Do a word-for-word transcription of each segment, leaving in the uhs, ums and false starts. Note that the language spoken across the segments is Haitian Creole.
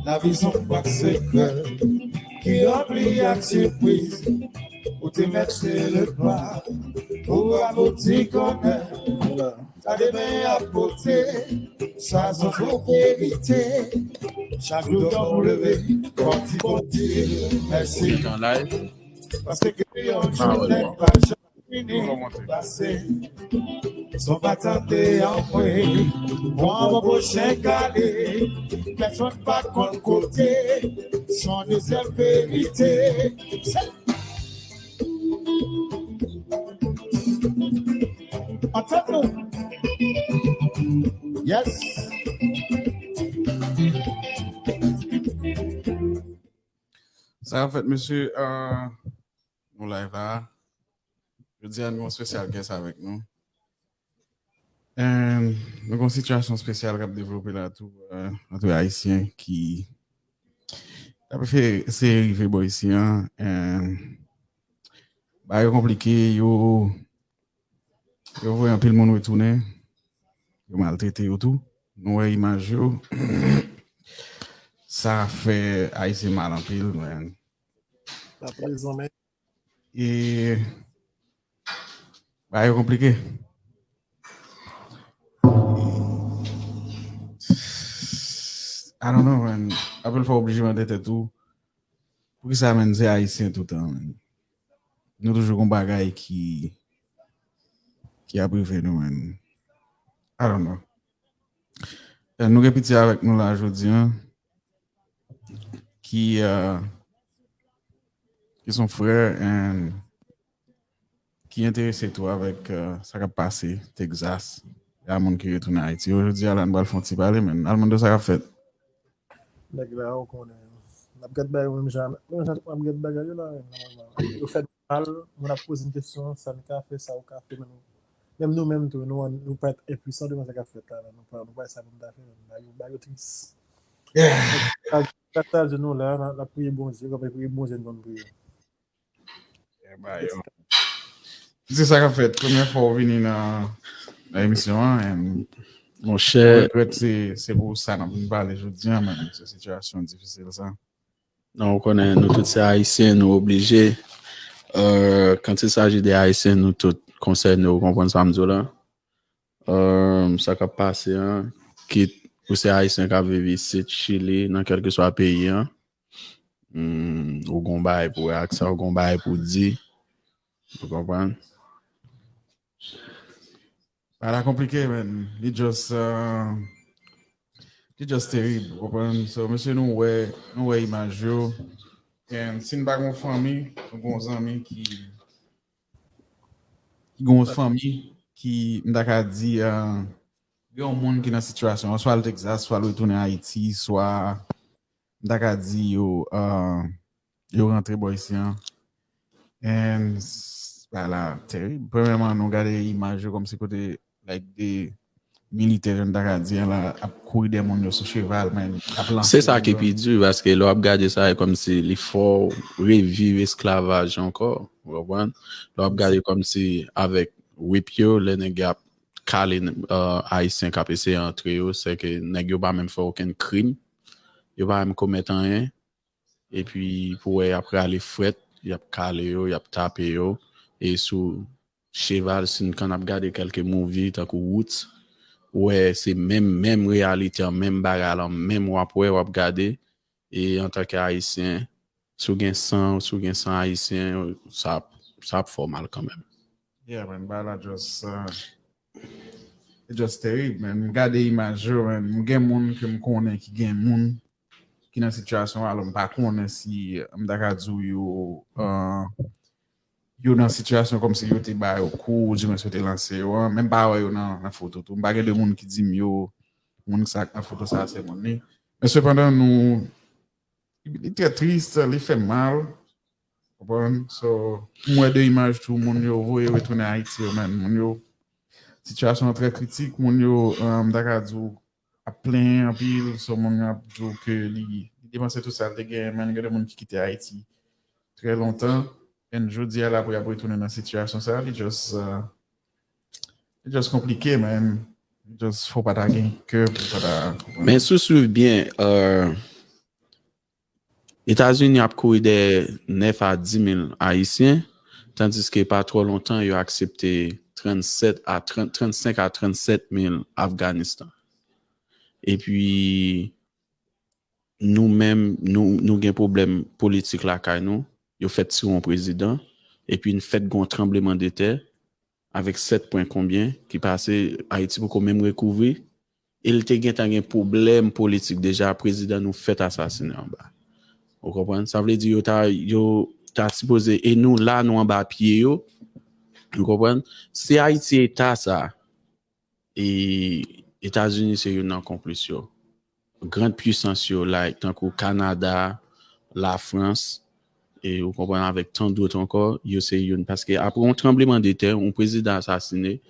Lavi se yon bwat sekrè ki ranpli ak sipriz. Ou te mèt se le pa pou abouti konnen sa demen ap pote. Sa se yon fo verite. Chak jou tan ou leve, fò di Bondye mèsi. An live. Paske yon jounen pa janm fini pase. Son pa tande anmwe. Mwen, mwen pwochen kale. Pèsonn pa konn kote. Son dezyèm verite. Se Antann nou. Yes. Sa ap fèt, mesye, euh, nou live la. Jodi a, nou gen yon special guest avèk nou. And nou gen yon sitiyasyon espesyal k ap devlope la tou, euh, antre Ayisyen ki ta prefere eseye rive bò isi an. And bagay yo konplike, yo, yo voye anpil moun retounen, yo maltrete yo tou. Nou wè imaj yo. Sa fè Ayisyen mal anpil, man. Sa prezan, men. E bagay yo konplike. I don't know, man. Anpil fwa w oblije mande tèt ou, poukisa, man, se Ayisyen toutan, man? Nou toujou gon bagay ki, ki ap rive nou, man. I don't know. E nou gen piti avèk nou la jodi a, ki, euh, ki se yon frè, and ki enterese tou avèk, euh, sa k ap pase Texas. Y a moun ki retounen Ayiti. Jodi a la, nou pral fè yon ti pale, men Almando, sa k ap fèt? Nèg la, ou konnen. N ap gad bagay yo menm jan, menm jan n ap gad bagay yo la, men nòmalman. Yo fè nou mal, moun ap poze n kesyon, sa n ka fè, sa ou ka fè, men nou, menm nou menm tou, nou, nou parèt enpwisan devan sa k ap fèt la, men nou pa, nou pa wè sa pou n ta fè, men bagay yo, bagay yo tris. Yeah. Sa, sa, sa, nou la, n ap, n ap priye Bondye, kòm priye Bondye, n konn priye. Yeah, ba, yo. Se sa k ap fèt. Premyè fwa w vini nan, nan emisyon an, and monchè, mwen regrèt se, se pou sa n ap vin pale jodi a, men se sitiyasyon difisil sa. Non, ou konnen, nou tout se Ayisyen, nou oblije. Euh, quand il s'agit des Haïtiens, nou tout konsène, ou konprann sa m di w la. Euh, sa k ap pase an, kit ou se Ayisyen k ap viv isit, Chili, nan kèlkeswa peyi an, hmm, ou gon bagay pou wè ak sa, ou gon bagay pou di. Ou konprann? Bagay la konplike, man. Li just, euh, li just terib, ou konprann? So, mesye, nou wè, nou wè imaj yo. And si n pa gon fanmi, nou gon zanmi ki, ki gon fanmi, ki, m ta ka di, euh, gen yon moun ki nan sitiyasyon an, swa l Texas, swa l retounen Ayiti, swa m ta ka di yo, euh, yo rantre bò isi an. And s-, bagay la terib. Premyèman, nou gade imaj yo kòmsi kote, like, de militè, jan n ta ka di an la, ap kouri dèyè moun yo sou cheval, men ap lanse moun yo. Se sa ki pi di, paske lè w ap gade sa, e kòmsi li fè w reviv esklavaj ankò, ou konprann? Lè w ap gade kòmsi avèk whip yo, lè nèg yo ap kale, euh, Ayisyen k ap eseye antre yo, se ke nèg yo pa menm fè okenn krim, yo pa menm komèt anyen, epi pou wè y ap rale frèt, y ap kale yo, y ap tape yo, e sou cheval, si n konn ap gade kèlke movie, tankou Roots, ou wè se menm, menm reyalite an, menm bagay lan, menm w ap wè, w ap gade, e antanke Ayisyen, si w gen san, si w gen san Ayisyen, sa, sa ap fè w mal kanmenm. Yeah, man, bagay la just, uh, it just terib, man. M gade imaj yo, man. M gen moun ke m konnen ki gen moun ki nan sitiyasyon, alò m pa konnen si, m ta ka di w yo, uh, yo nan sitiyasyon kòmsi yo te ba yo kou, oudimwens yo te lanse yo an, men m pa wè yo nan, nan foto tou. M pa gen de moun ki di m yo, moun sa k nan foto sa a se moun li. Men sepandan, nou, li, li trè tris, li fè m mal. Konprann? So, m wè de imaj tou, moun yo voye retounen Ayiti yo, men moun yo, sitiyasyon an trè kritik, moun yo, euh, m ta ka di w, ap plenyen anpil, so moun yo ap di w ke li, li depanse tout sa l te genyen, men gen de moun ki kite Ayiti trè lontan, and jodi a la pou y ap retounen nan sitiyasyon sa, li just, euh, li just konplike, man. Just fò pa ta gen kè pou pa ta konprann. Men si w swiv byen, euh, Etazini ap kouri dèyè nèf a di mil Ayisyen, tandiske pa twò lontan yo aksepte trannsèt a trant, trannsenk a trannsèt mil Afganistan. Epi nou menm, nou, nou gen pwoblèm politik lakay nou. Yo fèt tire yon prezidan, epi n fèt gen yon tranbleman de tè avèk sèt pwen konbyen ki pase, Ayiti poko menm rekouvri. E l te gentan gen pwoblèm politik deja, prezidan nou fèt asasinen anba. Ou konprann? Sa vle di yo ta, yo ta sipoze, e nou la, nou anba pye yo. Ou konprann? Si Ayiti eta sa, e Etazini se youn nan konplis yo. Gran pwisans yo, like, tankou Kanada, Lafrans, e ou konprann, avèk tan dòt ankò, yo se youn. Paske apre yon tranbleman de tè, yon prezidan asasine,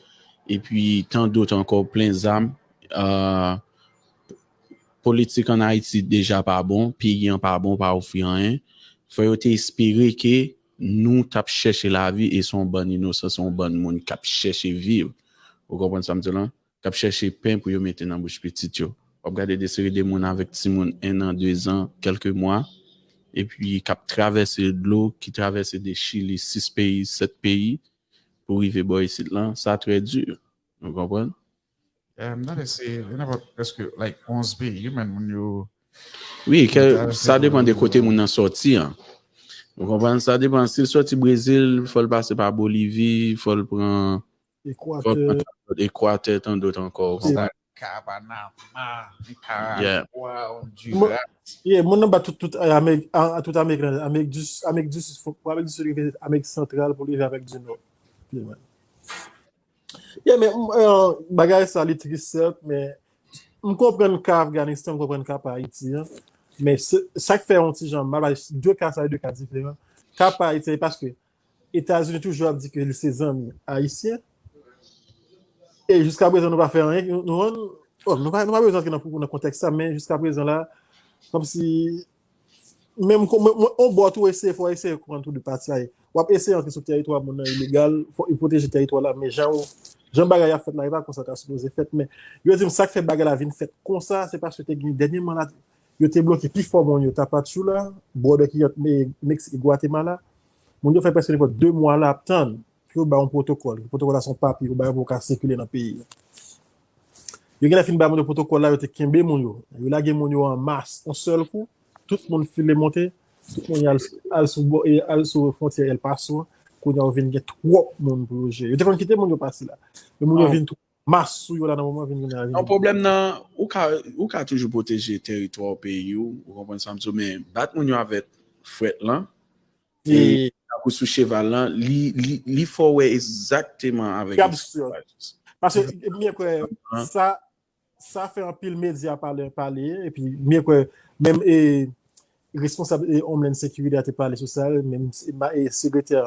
epi tan dòt ankò, plen zam, euh, politik ann Ayiti deja pa bon, peyi an pa bon, pa ofri anyen. Fò yo te espere ke nou t ap chèche lavi e se yon bann inosan, se yon bann moun k ap chèche viv. Ou konprann sa m di w lan? K ap chèche pen pou yo mete nan bouch pitit yo. W ap gade de seri de moun avèk timoun en an, de zan, kèlke mwa, epi k ap travèse dlo, ki travèse de Chili, sis peyi, sèt peyi, pou rive bò isit lan. Sa trè di. Ou konprann? Eh, m tande se, se nenpòt, prèske, like, onz peyi, men moun yo Wi, ke, sa depann de kote moun nan sòti an. Ou konprann? Sa depann. Si l sòti Brezil, fò l pase pa Bolivi, fò l pran, fò l pran Ekwatè. Tan dòt ankò, ou konprann? Sa ka Panama, Nikaragwa, Ondiras. Yeah, moun nan bat tout, tout, eh, Amerik, a, a tout Amerik, Amerik di, Amerik di Sid, pou Amerik di Sid rive Amerik Santral pou rive Amerik di Nò. Yeah, man. Yeah, men, euh, bagay sa, li tris, sèt, men m konprann ka Afganistan, m konprann ka pa Ayiti an. Men se, sa k fè yon ti jan mal, de ka sa, de ka diferan. Ka pa Ayiti, se paske Etazini toujou ap di ke li se zanmi ayisyen. E jiska prezan, nou pa fè anyen, nou, nou, bon, nou pa, nou pa bezwen antre nan, nan kontèks sa, men jiska prezan la, kòmsi menm kon-, mwen, mwen, on bò tou eseye, fò eseye konprann tou de pati a ye. W ap eseye antre sou teritwa moun nan ilegal, fò yo pwoteje teritwa la, men jan ou, jan bagay ap fèt la, e pa konsa ta sipoze fèt, men yo di m sa k fè bagay la vin fèt konsa, se paske te gen dènyèman la, yo te bloke pi fò moun yo, Tapachula, bòdè ki ant Me-, Meksik e Gwatemala. Moun yo fè prèske nenpòt de mwa la ap tann pou yo bay yon pwotokòl. Pwotokòl la se yon papye yo bay pou yo ka sikile nan peyi a. Yo genlè fin bay moun yo pwotokòl la, yo te kenbe moun yo. Yo lage moun yo an mas, yon sèl kou. Tout moun file monte. Tout moun al, al sou bò, e al sou fwontyè El Paso. Kounye a, yo vin gen twòp moun pou yo jere. Yo te konn kite moun yo pase la. Men moun yo vin twòp. Mas sou yo la nan moman vin gen la vin. Non, pwoblèm nan, ou ka, ou ka toujou pwoteje teritwa w, peyi w, ou konprann sa m di w, men bat moun yo avèk fwèt lan, e tankou sou cheval lan, li, li, li fè w wè egzakteman avèk. Paske m byen kwè sa, sa fè anpil medya pale, pale, epi m byen kwè menm, e, responsab, e, Homeland Security a te pale sou sa, menm se-, ma-, e, sekretè,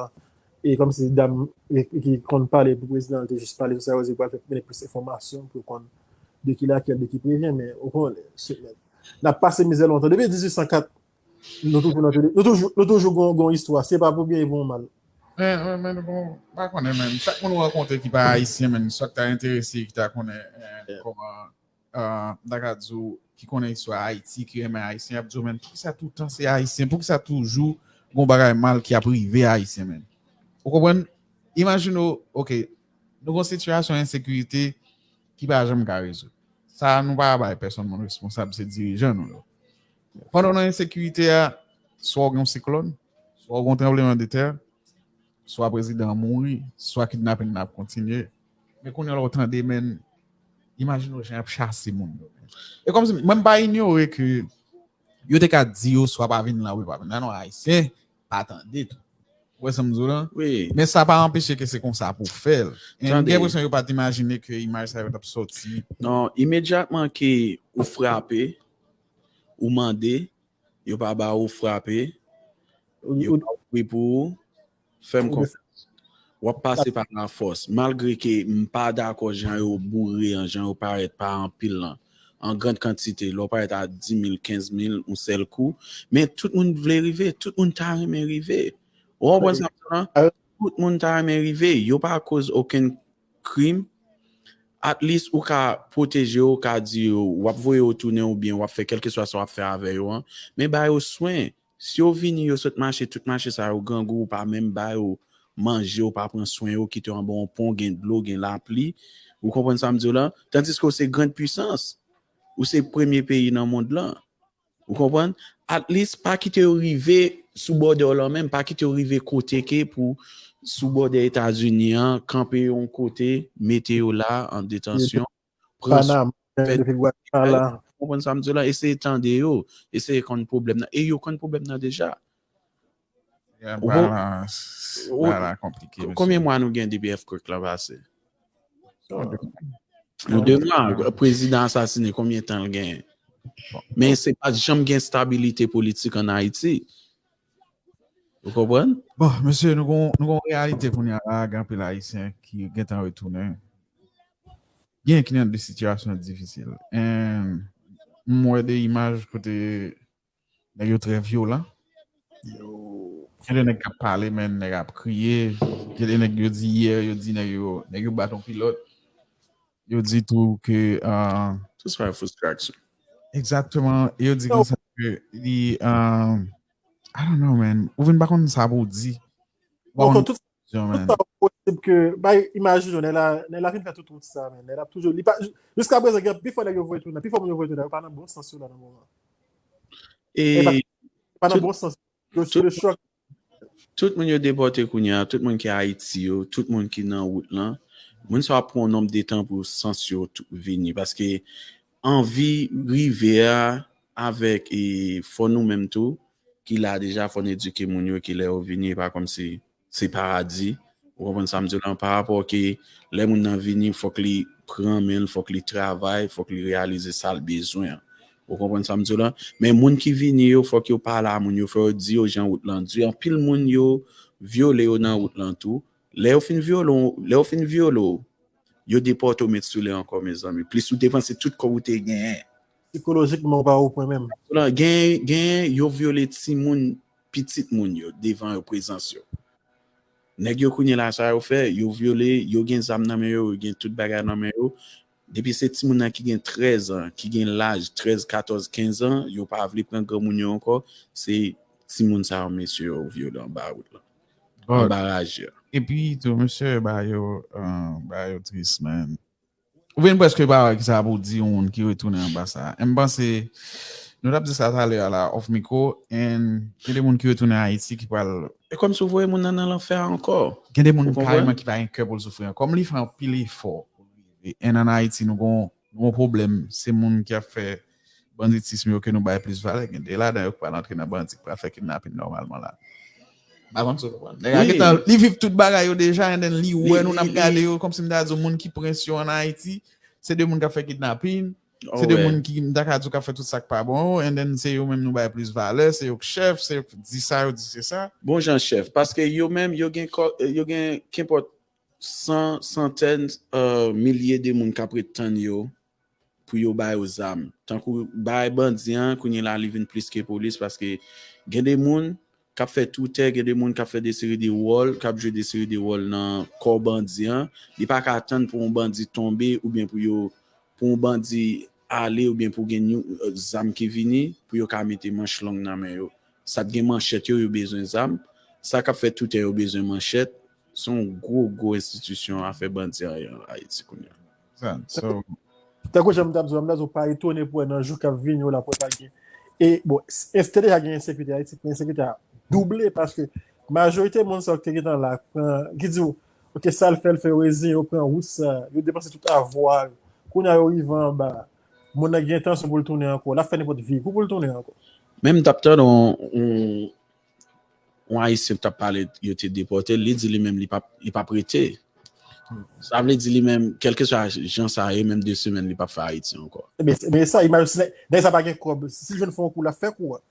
e, kòmsi dam, e, ki konn pale pou prezidan, te jis pale sou sa, yo di pral fè mennen plis enfòmasyon pou yo konn de ki lakèl, de ki prevyen, men ou konnen, se, n ap pase mizè lontan. Depi dizuit san kat, nou toujou nan tele, nou toujou, nou toujou gon, gon istwa, se pa pou byen, e pou mal. Men, men, men, nou pa konnen, men, chak moun ou rankontre ki pa ayisyen, men, sa k ta enterese, ki ta konnen, eh, kòman, ah, m ta ka di w, ki konnen istwa Ayiti, ki renmen Ayisyen, y ap di w, men poukisa toutan se Ayisyen? Poukisa toujou gon bagay mal ki ap rive Ayisyen, men? Ou konprann? Imajine w, oke, nou gon sitiyasyon ensekirite ki pa janm ka rezoud. Sa, nou pa bay pèsonn moun responsab, se dirijan nou yo. Pandan w nan ensekirite a, swa w gen yon siklòn, swa w gen yon tranbleman de tè, swa prezidan an mouri, swa kidnapin nan ap kontinye. Men kounye a la w tande, men, imajine w jan y ap chase moun yo. E kòmsi, mwen m pa inyore ke yo te ka di yo swa pa vin la, wi, pa vin la, non, Ayisyen pa tande tou. Ou wè sa m di w lan? Wi. Men sa pa anpeche ke se konsa pou fè l. E m gen enpresyon yo pa t imajine ke imaj sa yo t ap sòti. Non, imedyatman ke ou frape, ou mande, yo pa ba ou frape, yo pa ouvri pou ou, fè m konfyans. W ap pase pa lafòs. Malgre ke m pa dakò jan yo boure an, jan yo parèt pa anpil lan, an grann kantite, lè w parèt a dis mil, kenz mil, yon sèl kou. Men tout moun vle rive, tout moun ta renmen rive. Ou konprann sa m di w lan? Tout moun ta renmen rive. Yo pa koz okenn krim. at least ou ka pwoteje yo, ou ka di yo, w ap voye yo tounen oubyen w ap fè kèlkeswa sa w ap fè avè yo an, men ba yo swen. Si yo vini, yo sot mache, tout mache sa yo grangou, ou pa menm ba yo manje, ou pa pran swen yo, kite yo anba yon pon, gen dlo, gen lapli. Ou konprann sa m di w la? Tandiske w se grand puissance, ou se premye peyi nan mond lan. Ou konprann? At least, pa kite yo rive sou bòdè w lan menm, pa kite yo rive kote ke pou sou bòdè Etazini an, kanpe yon kote, mete yo la an detansyon, pran swen, fè travay. Ou konprann sa m di w la? Eseye tande yo, eseye konn pwoblèm nan. E yo konn pwoblèm nan deja. Konbyen mwa nou gen depi earthquake lan pase? Nou de mwa, prezidan asasinen, konbyen tan l genyen? Men se pa t janm gen stabilite politik ann Ayiti. Ou konprann? Bon, mesye, nou gon nou gon reyalite kounye a la, gen anpil Ayisyen ki gentan retounen. Gen ki nan de sitiyasyon difisil. And m wè de imaj kote nèg yo trè vyolan. Gen de nèg k ap pale, men nèg ap kriye. Gen de nèg yo di yè, yo di nèg yo nèg yo bat yon pilòt. Yo di tou ke uh, Ceasefire frustration. Egzakteman. Yo di konsa ke li um, I don't know, man. Ou vin pa konn sa pou w di. Bon, tout sa posib ke bay imajine w, nèg la nèg la fin fè tout wout sa, men nèg la toujou li pa jiska prezan gen pifò nèg yo voye tounen, pifò moun yo voye tounen, yo pa nan bon sans yo la nan moman. E pa nan bon sans. Yo sou le chòk. Tout moun yo depòte kounye a, tout moun ki Ayiti yo, tout moun ki nan wout lan, moun sa ap pran yon nonb de tan pou sans yo vini paske anvi rive a avèk e fò nou menm tou ki la deja fò n edike moun yo ki lè yo vini e pa kòmsi se paradi. Ou konprann sa m di w lan? Pa rapò ke lè moun nan vini, fòk li pran men l, fòk li travay, fòk li reyalize sa l bezwen an. Ou konprann sa m di w lan? Men moun ki vini yo, fòk yo pale a moun yo, fò yo di yo jan wout lan di. Anpil moun yo vyole yo nan wout lan tou. Lè yo fin vyole w, lè yo fin vyole w, yo depòte w met sou li ankò, mezanmi. Plis ou depanse tout kòb ou te genyen. Sikolojikman, ou pa o pwen menm. Gen, gen yo vyole timoun, pitit moun yo, devan yo, prezans yo. Nèg yo kounye la sa yo fè, yo vyole, yo gen zam nan men yo, yo gen tout bagay nan men yo. Depi se timoun nan ki gen trèz an, ki gen laj trèz, katòz, kenz an, yo pa vle pran granmoun yo ankò, se timoun sa yo mesye yo vyole anba wout lan. Anba raje. Epi tou mesye ba yo ba yo tris, man. Ou vin prèske pa wè ki sa pou di yon moun ki retounen anba sa. M panse nou t ap di sa talè a la off micro, and gen de moun ki retounen Ayiti ki pral. E kòmsi w voye moun nan nan lanfè a ankò. Gen de moun kareman ki pa gen kè pou l soufri ankò. Kòm li fè anpil efò pou l rive. And ann Ayiti nou gon nou gon pwoblèm. Se moun ki ap fè banditism yo ke nou bay plis valè. Gen de ladan yo ki pral antre nan bandi, ki pral fè kidnapin nòmalman la. M pa konn si w konprann. Nèg la gentan li viv tout bagay yo deja, and then li wè nou n ap gade yo kòmsi m ta di w moun ki prens yo ann Ayiti, se de moun k ap fè kidnapin, se de moun ki m ta ka di w k ap fè tout sa k pa bon yo, and then se yo menm nou bay plis valè, se yo k chèf, se yo k di sa, yo di se sa. Bon jan chèf, paske yo menm yo gen yo gen kenpòt san, santèn, milye de moun k ap ret tann yo pou yo ba yo zam. Tankou bagay bandi an, kounye la li vin plis ke polis paske gen de moun k ap fè toutè, gen de moun k ap fè de seri de wòl, k ap jwe de seri de wòl nan kò bandi an. Li pa ka tann pou yon bandi tonbe oubyen pou yo pou yon bandi ale oubyen pou gen yon zam ki vini pou yo ka mete manch long nan men yo. Sa k gen manchèt yo, yo bezwen zam. Sa k ap fè toutè yo bezwen manchèt. Se yon gwo gwo enstitisyon afè bandi a ye an Ayiti kounye a. Tankou jan m t ap di w, m ta di w pa etone pou wè nan jou k ap vini yo la pou wè pa gen. E bon, te deja gen ensekirite Ayiti, men ensekirite a double paske majorite moun sa yo ki te gentan la pran, ki di w, oke, sa l fè, l fè, yo reziyen, yo pran wout sa, yo depanse tout avwa yo. Kounye a yo rive anba, moun nan gen entansyon pou l tounen ankò, l ap fè nenpòt vi pou pou l tounen ankò. Men m t ap tande yon yon Ayisyen t ap pale yo te depòte l, li di li menm li p ap li p ap rete. Sa vle di li menm, kèlkeswa jan sa ye, menm de semèn li p ap fè Ayiti ankò. Men sa, imajine si nèg sa pa gen kòb, si l jwenn fè yon kou, l ap fè kou a.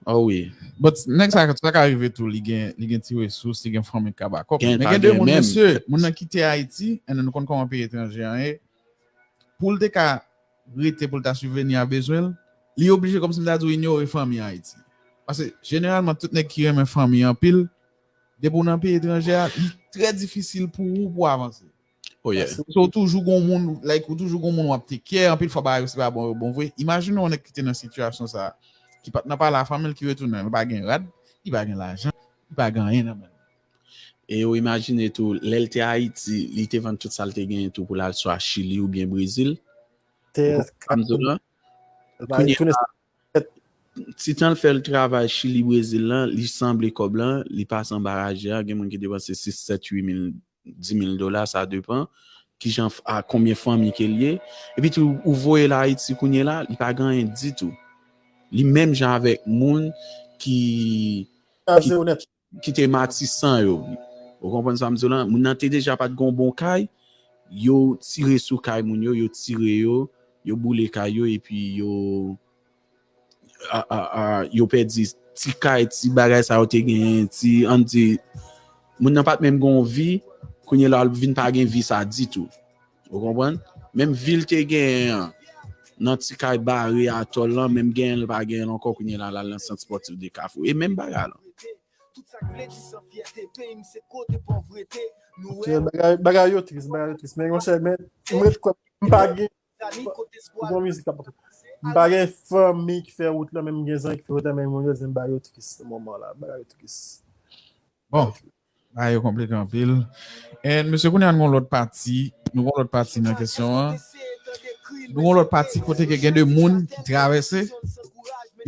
Oh wi. But nèg sa sa ka rive tou, li gen li gen ti resous, li gen fanmi k ka ba kòb. Men gen de moun mesye, moun nan kite Ayiti, and then nou konn kòman peyi etranje an ye. Pou l te ka rete pou l ta sibveni a bezwen l, li oblije kòmsi m ta di w inyore fanmi an Ayiti. Paske jeneralman tout nèg ki renmen fanmi anpil, depi w nan peyi etranje a, li trè difisil pou ou pou w avanse. Oh yeah. So ou toujou gon moun, like, ou toujou gon moun w ap take care, anpil fwa bagay yo se pa bon, bon vre. Imajine yon nèg ki te nan sitiyasyon sa, ki pa t nan pale a fanmi l, ki retounen, li pa gen rad, li pa gen lajan, li pa gen anyen nan men l. E ou imajine tou, lè l te Ayiti, li te vann tout sa l te genyen tou pou l al swa Chili oubyen Brezil. Ou konprann sa m di w lan? Kounye a, ti tan l fè l travay Chili, Brezil lan, li sanble kòb lan, li pase anba raje a, gen moun ki depanse sis, sèt, uit mil, dis mil dola, sa depann kijan, a konbyen fanmi ke l ye. Epi tou, ou voye l Ayiti kounye la, li pa gen anyen ditou. Li menm jan avèk moun ki, ki, ki te Matisan yo. Ou konprann sa m di w lan? Moun nan te deja pa t gen yon bon kay, yo tire sou kay moun yo, yo tire yo, yo boule kay yo, epi yo, a, a, a, yo pèdi ti kay, ti bagay sa yo te genyen, ti, ann di, moun nan pa t menm gen yon vi, kounye la, l vin pa gen vi sa ditou. Ou konprann? Menm vi l te genyen an, nan ti kay bare atòl lan, menm genyen l pa genyen l ankò, kounye la, l al nan sant spòtif de Kafou. E menm bagay lan. Tout sa k vle di san fyète, peyi m se kote povrete. Nou wè bagay, bagay yo tris, bagay yo tris. Men monchè, men m ret kwè m pa gen, pou yon mizik k ap pase. M pa gen fanmi ki fè wout lan, men m gen zanmi ki fè wout lan, men moun yo di m bagay yo tris nan moman la, bagay yo tris. Bon, bagay yo konplike anpil. And mesye, kounye a nou gon lòt pati, nou gon lòt pati nan kesyon an. Nou gon lòt pati kote ke gen de moun ki travèse,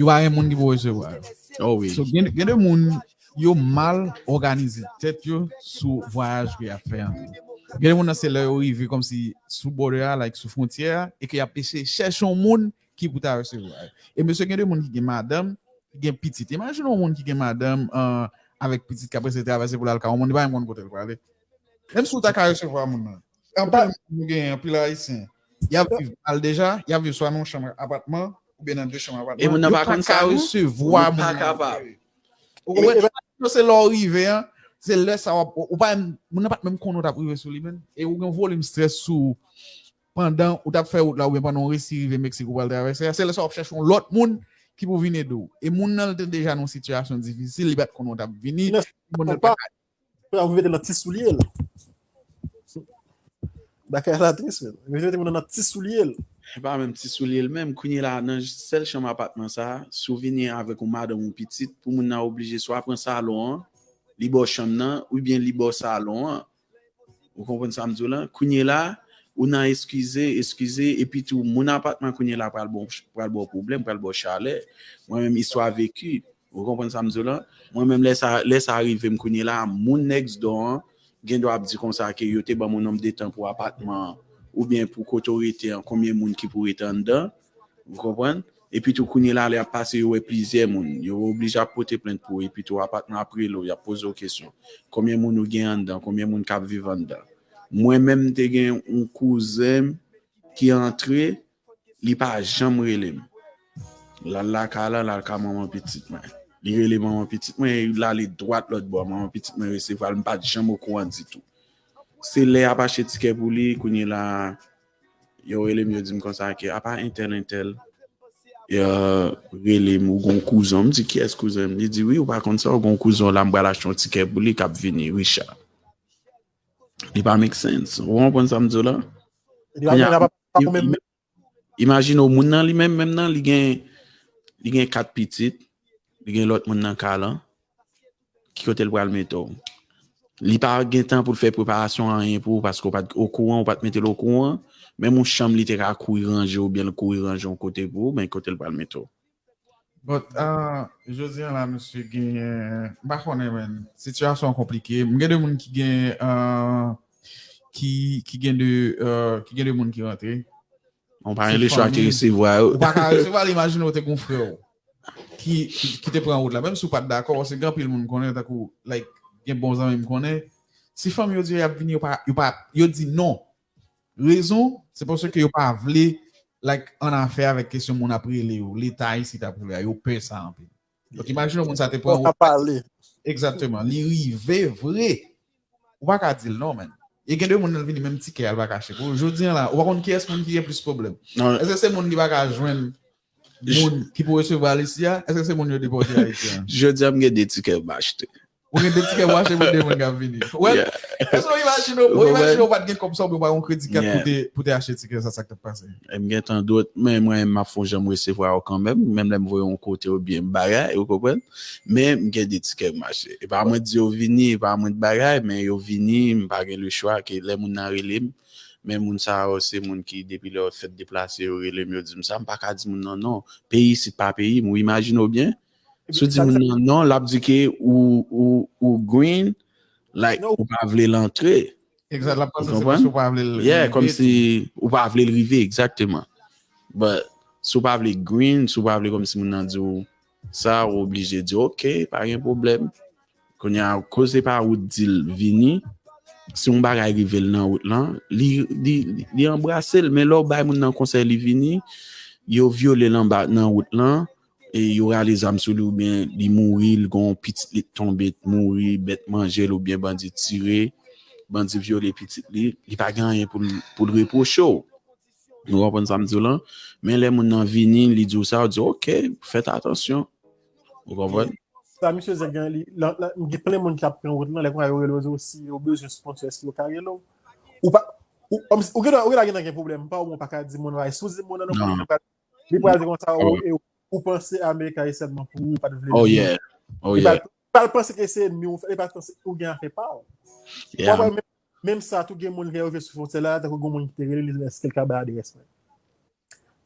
yo pa gen moun ki pou resevwa yo. Oh wi. So, gen, gen de moun, yo mal òganize tèt yo sou vwayaj ke y ap fè an tou. Gen de moun nan se lè yo rive kòmsi sou border a, like sou fwontyè a, e ke y ap eseye chèche yon moun ki pou ta resevwa yo. E mesye, gen de moun ki gen madanm, ki gen pitit. Imajine yon moun ki gen madanm, ah, avèk pitit k ap eseye travèse pou l al ka yon moun, li pa menm konn kote l prale. Menm si w ta ka resevwa moun nan. Anpil moun nou genyen, anpil Ayisyen. Y ap viv mal deja, y ap viv swa nan yon chanm apatman, oubyen nan de chanm apatman. E moun nan pa konn sa, wi. Yo pa ka resevwa moun nan. Yo pa kapab. Ou konprann? Se lè w rive an, se lè sa w ap, ou pa, moun nan pa t menm konnen w t ap rive sou li, menn. E ou gen yon volim strès sou ou pandan ou t ap fè wout la, oubyen pandan w resi rive Meksik ou pral travèse a, se lè sa w ap chèche yon lòt moun ki pou vin ede w. E moun nan, l te deja nan yon sitiyasyon difisil, li pa t konnen w t ap vini. Moun nan pa Pou mete nan ti soulye l. Bagay la tris, men. Mete moun nan ti soulye l. E pa menm ti soulye l menm. Kounye la, nan sèl chanm apatman sa, si w vini avèk yon madanm, yon pitit, pou moun nan oblije swa pran salon an, li ba w chanm nan, oubyen li ba w salon an. Ou konprann sa m di w lan? Kounye la, ou nan eskize, eskize, epi tou, moun apatman kounye la pral bon, pral ba w pwoblèm, pral ba w chalè. Mwen menm, istwa veki. Ou konprann sa m di w lan? Mwen menm, lè sa, lè sa rive m kounye la, moun next door an gen dwa ap di konsa ke yo te ban m yon nonb de tan pou apatman an, oubyen pou kote w rete an, konbyen moun ki pou rete anndan. Ou konprann? Epi tou, kounye la, lè y ap pase, yo wè plizyè moun. Yo oblije ap pote plent pou ou. Epi tou, apatman ap rele w, y ap poze w kesyon. Konbyen moun ou gen anndan? Konbyen moun k ap viv anndan? Mwen menm, m te gen yon kouzen m ki antre, li pa janm rele m. L al lakay la, l al ka manman pitit mwen. Li rele manman pitit mwen, e l ale dwat lòt bò. Manman pitit mwen resevwa l, m pa t janm okouran ditou. Se lè y ap achte tikè pou li, kounye la, yo rele m, yo di m konsa ke apa entèl, entèl, yo rele m, ou gon kouzen w. M di, kiyès kouzen m? Li di, wi, ou pa konn sa, ou gon kouzen w la, m pral achte yon tikè pou li k ap vini, Richard. Li pa make sense. Ou konprann sa m di w la? Kounye a, im-, im-, imajine w, moun nan li menm, menm nan, li gen, li gen kat pitit, li gen lòt moun nan kay lan. Ki kote l pral mete w? Li pa gen tan pou l fè preparasyon anyen pou ou paske w pa t okouran, ou pa t mete l okouran. Menm yon chanm li te ka kouri ranje oubyen l kouri ranje yon kote pou ou, men kote l pral mete w? But, ah, jodi a la, mesye, genyen, m pa konnen, men, sitiyasyon an konplike. M gen de moun ki gen, ah, ki, ki gen de, ah, ki gen de moun ki rantre. Ou pa gen lechwa ki resevwa yo. Ou pa ka resevwa l, imajine w te gen yon frè w ki, ki, ki te pran wout la. Menm si w pa t dakò, paske gen anpil moun m konnen, tankou, like, gen bon zanmi m konnen. Si fanmi yo di yo y ap vini, yo pa, yo pa, yo di non. Rezon, se paske yo pa vle, like, annafè avèk kesyon moun ap rele yo, Leta isit ap rele a, yo pè sa anpil. Donk, imajine yon moun sa te pran wout la. Egzakteman, li rive vre. Ou pa ka di l non, menn. E gen de moun nan vini menm tikè a, l pa ka achte pou ou. Jodi a la, ou pa konn kiyès moun ki gen plis pwoblèm. Èske se moun ki pa ka jwenn moun ki pou resevwa l isi a? Èske se moun yo depòte Ayiti a? Jodi a, m gen de tikè m achte. Ou gen de tikè pou achte pou de moun k ap vini. Wè, èske w imajine w, ou imajine w pa t gen kòb sa oubyen w pa gen yon kredi kat pou te, pou te achte tikè sa, sa k t ap pase? M gen tan dwòt, men mwen, m ap fè yon jan m resevwa yo kanmenm, menm lè m voye yon kote oubyen m bagay, ou konprann? Men m gen de tikè m achte. E pa mwen di yo vini, e pa mwen di bagay, men yo vini, m pa gen lechwa ke lè moun nan rele m, men moun sa yo se moun ki depi lè yo fèt deplase, yo rele m, yo di m sa, m pa ka di moun nan non. Peyi isit pa peyi m, ou imajine w byen? Si w di moun nan non, l ap di ke ou, ou, ou green, like, ou pa vle l antre. Egzat, l ap panse se paske ou pa vle l rive. Yeah, kòmsi ou pa vle l rive, egzakteman. But, si w pa vle green, si w pa vle kòmsi moun nan di w sa, ou oblije di, "Ok, pa gen pwoblèm." Kounye a, koze pa ou di l vini, si yon bagay rive l nan wout lan, li, li, li anbrase l, men lè w bay moun nan konsèy li vini, yo vyole l anba nan wout lan, e yo rale zam sou li oubyen li mouri, li gon pitit li t tonbe, t mouri, bèt manje l oubyen bandi tire, bandi vyole pitit li, li pa gen anyen pou l, pou l repwoche w. Ou konprann sa m di w lan? Men lè moun nan vini, li di w sa, ou di, "Ok, fèt atansyon." Ou konprann? Sa misye Zèk gen, li, la, la, gen plen moun k ap pran wout lan, lè konsa yo rele w, yo di w si yo bezwen sponsor, èske yo ka rele w? Ou pa, ou, ou, ou gen, ou gen, gen pwoblèm, pa ou, mwen pa ka di moun, si w di moun nan non, li pral di konsa, ou, e ou panse America e sèlman pou ou, ou pa t vle di. Oh yeah. Li pral, pral panse ke se enmi w, li pral panse ou gen afè pa w. Ou konprann? Menm, menm sa, tou gen moun ki rive sou fwontyè la, tankou gen moun ki te rele, li di, "Èske l ka bay adrès mwen?"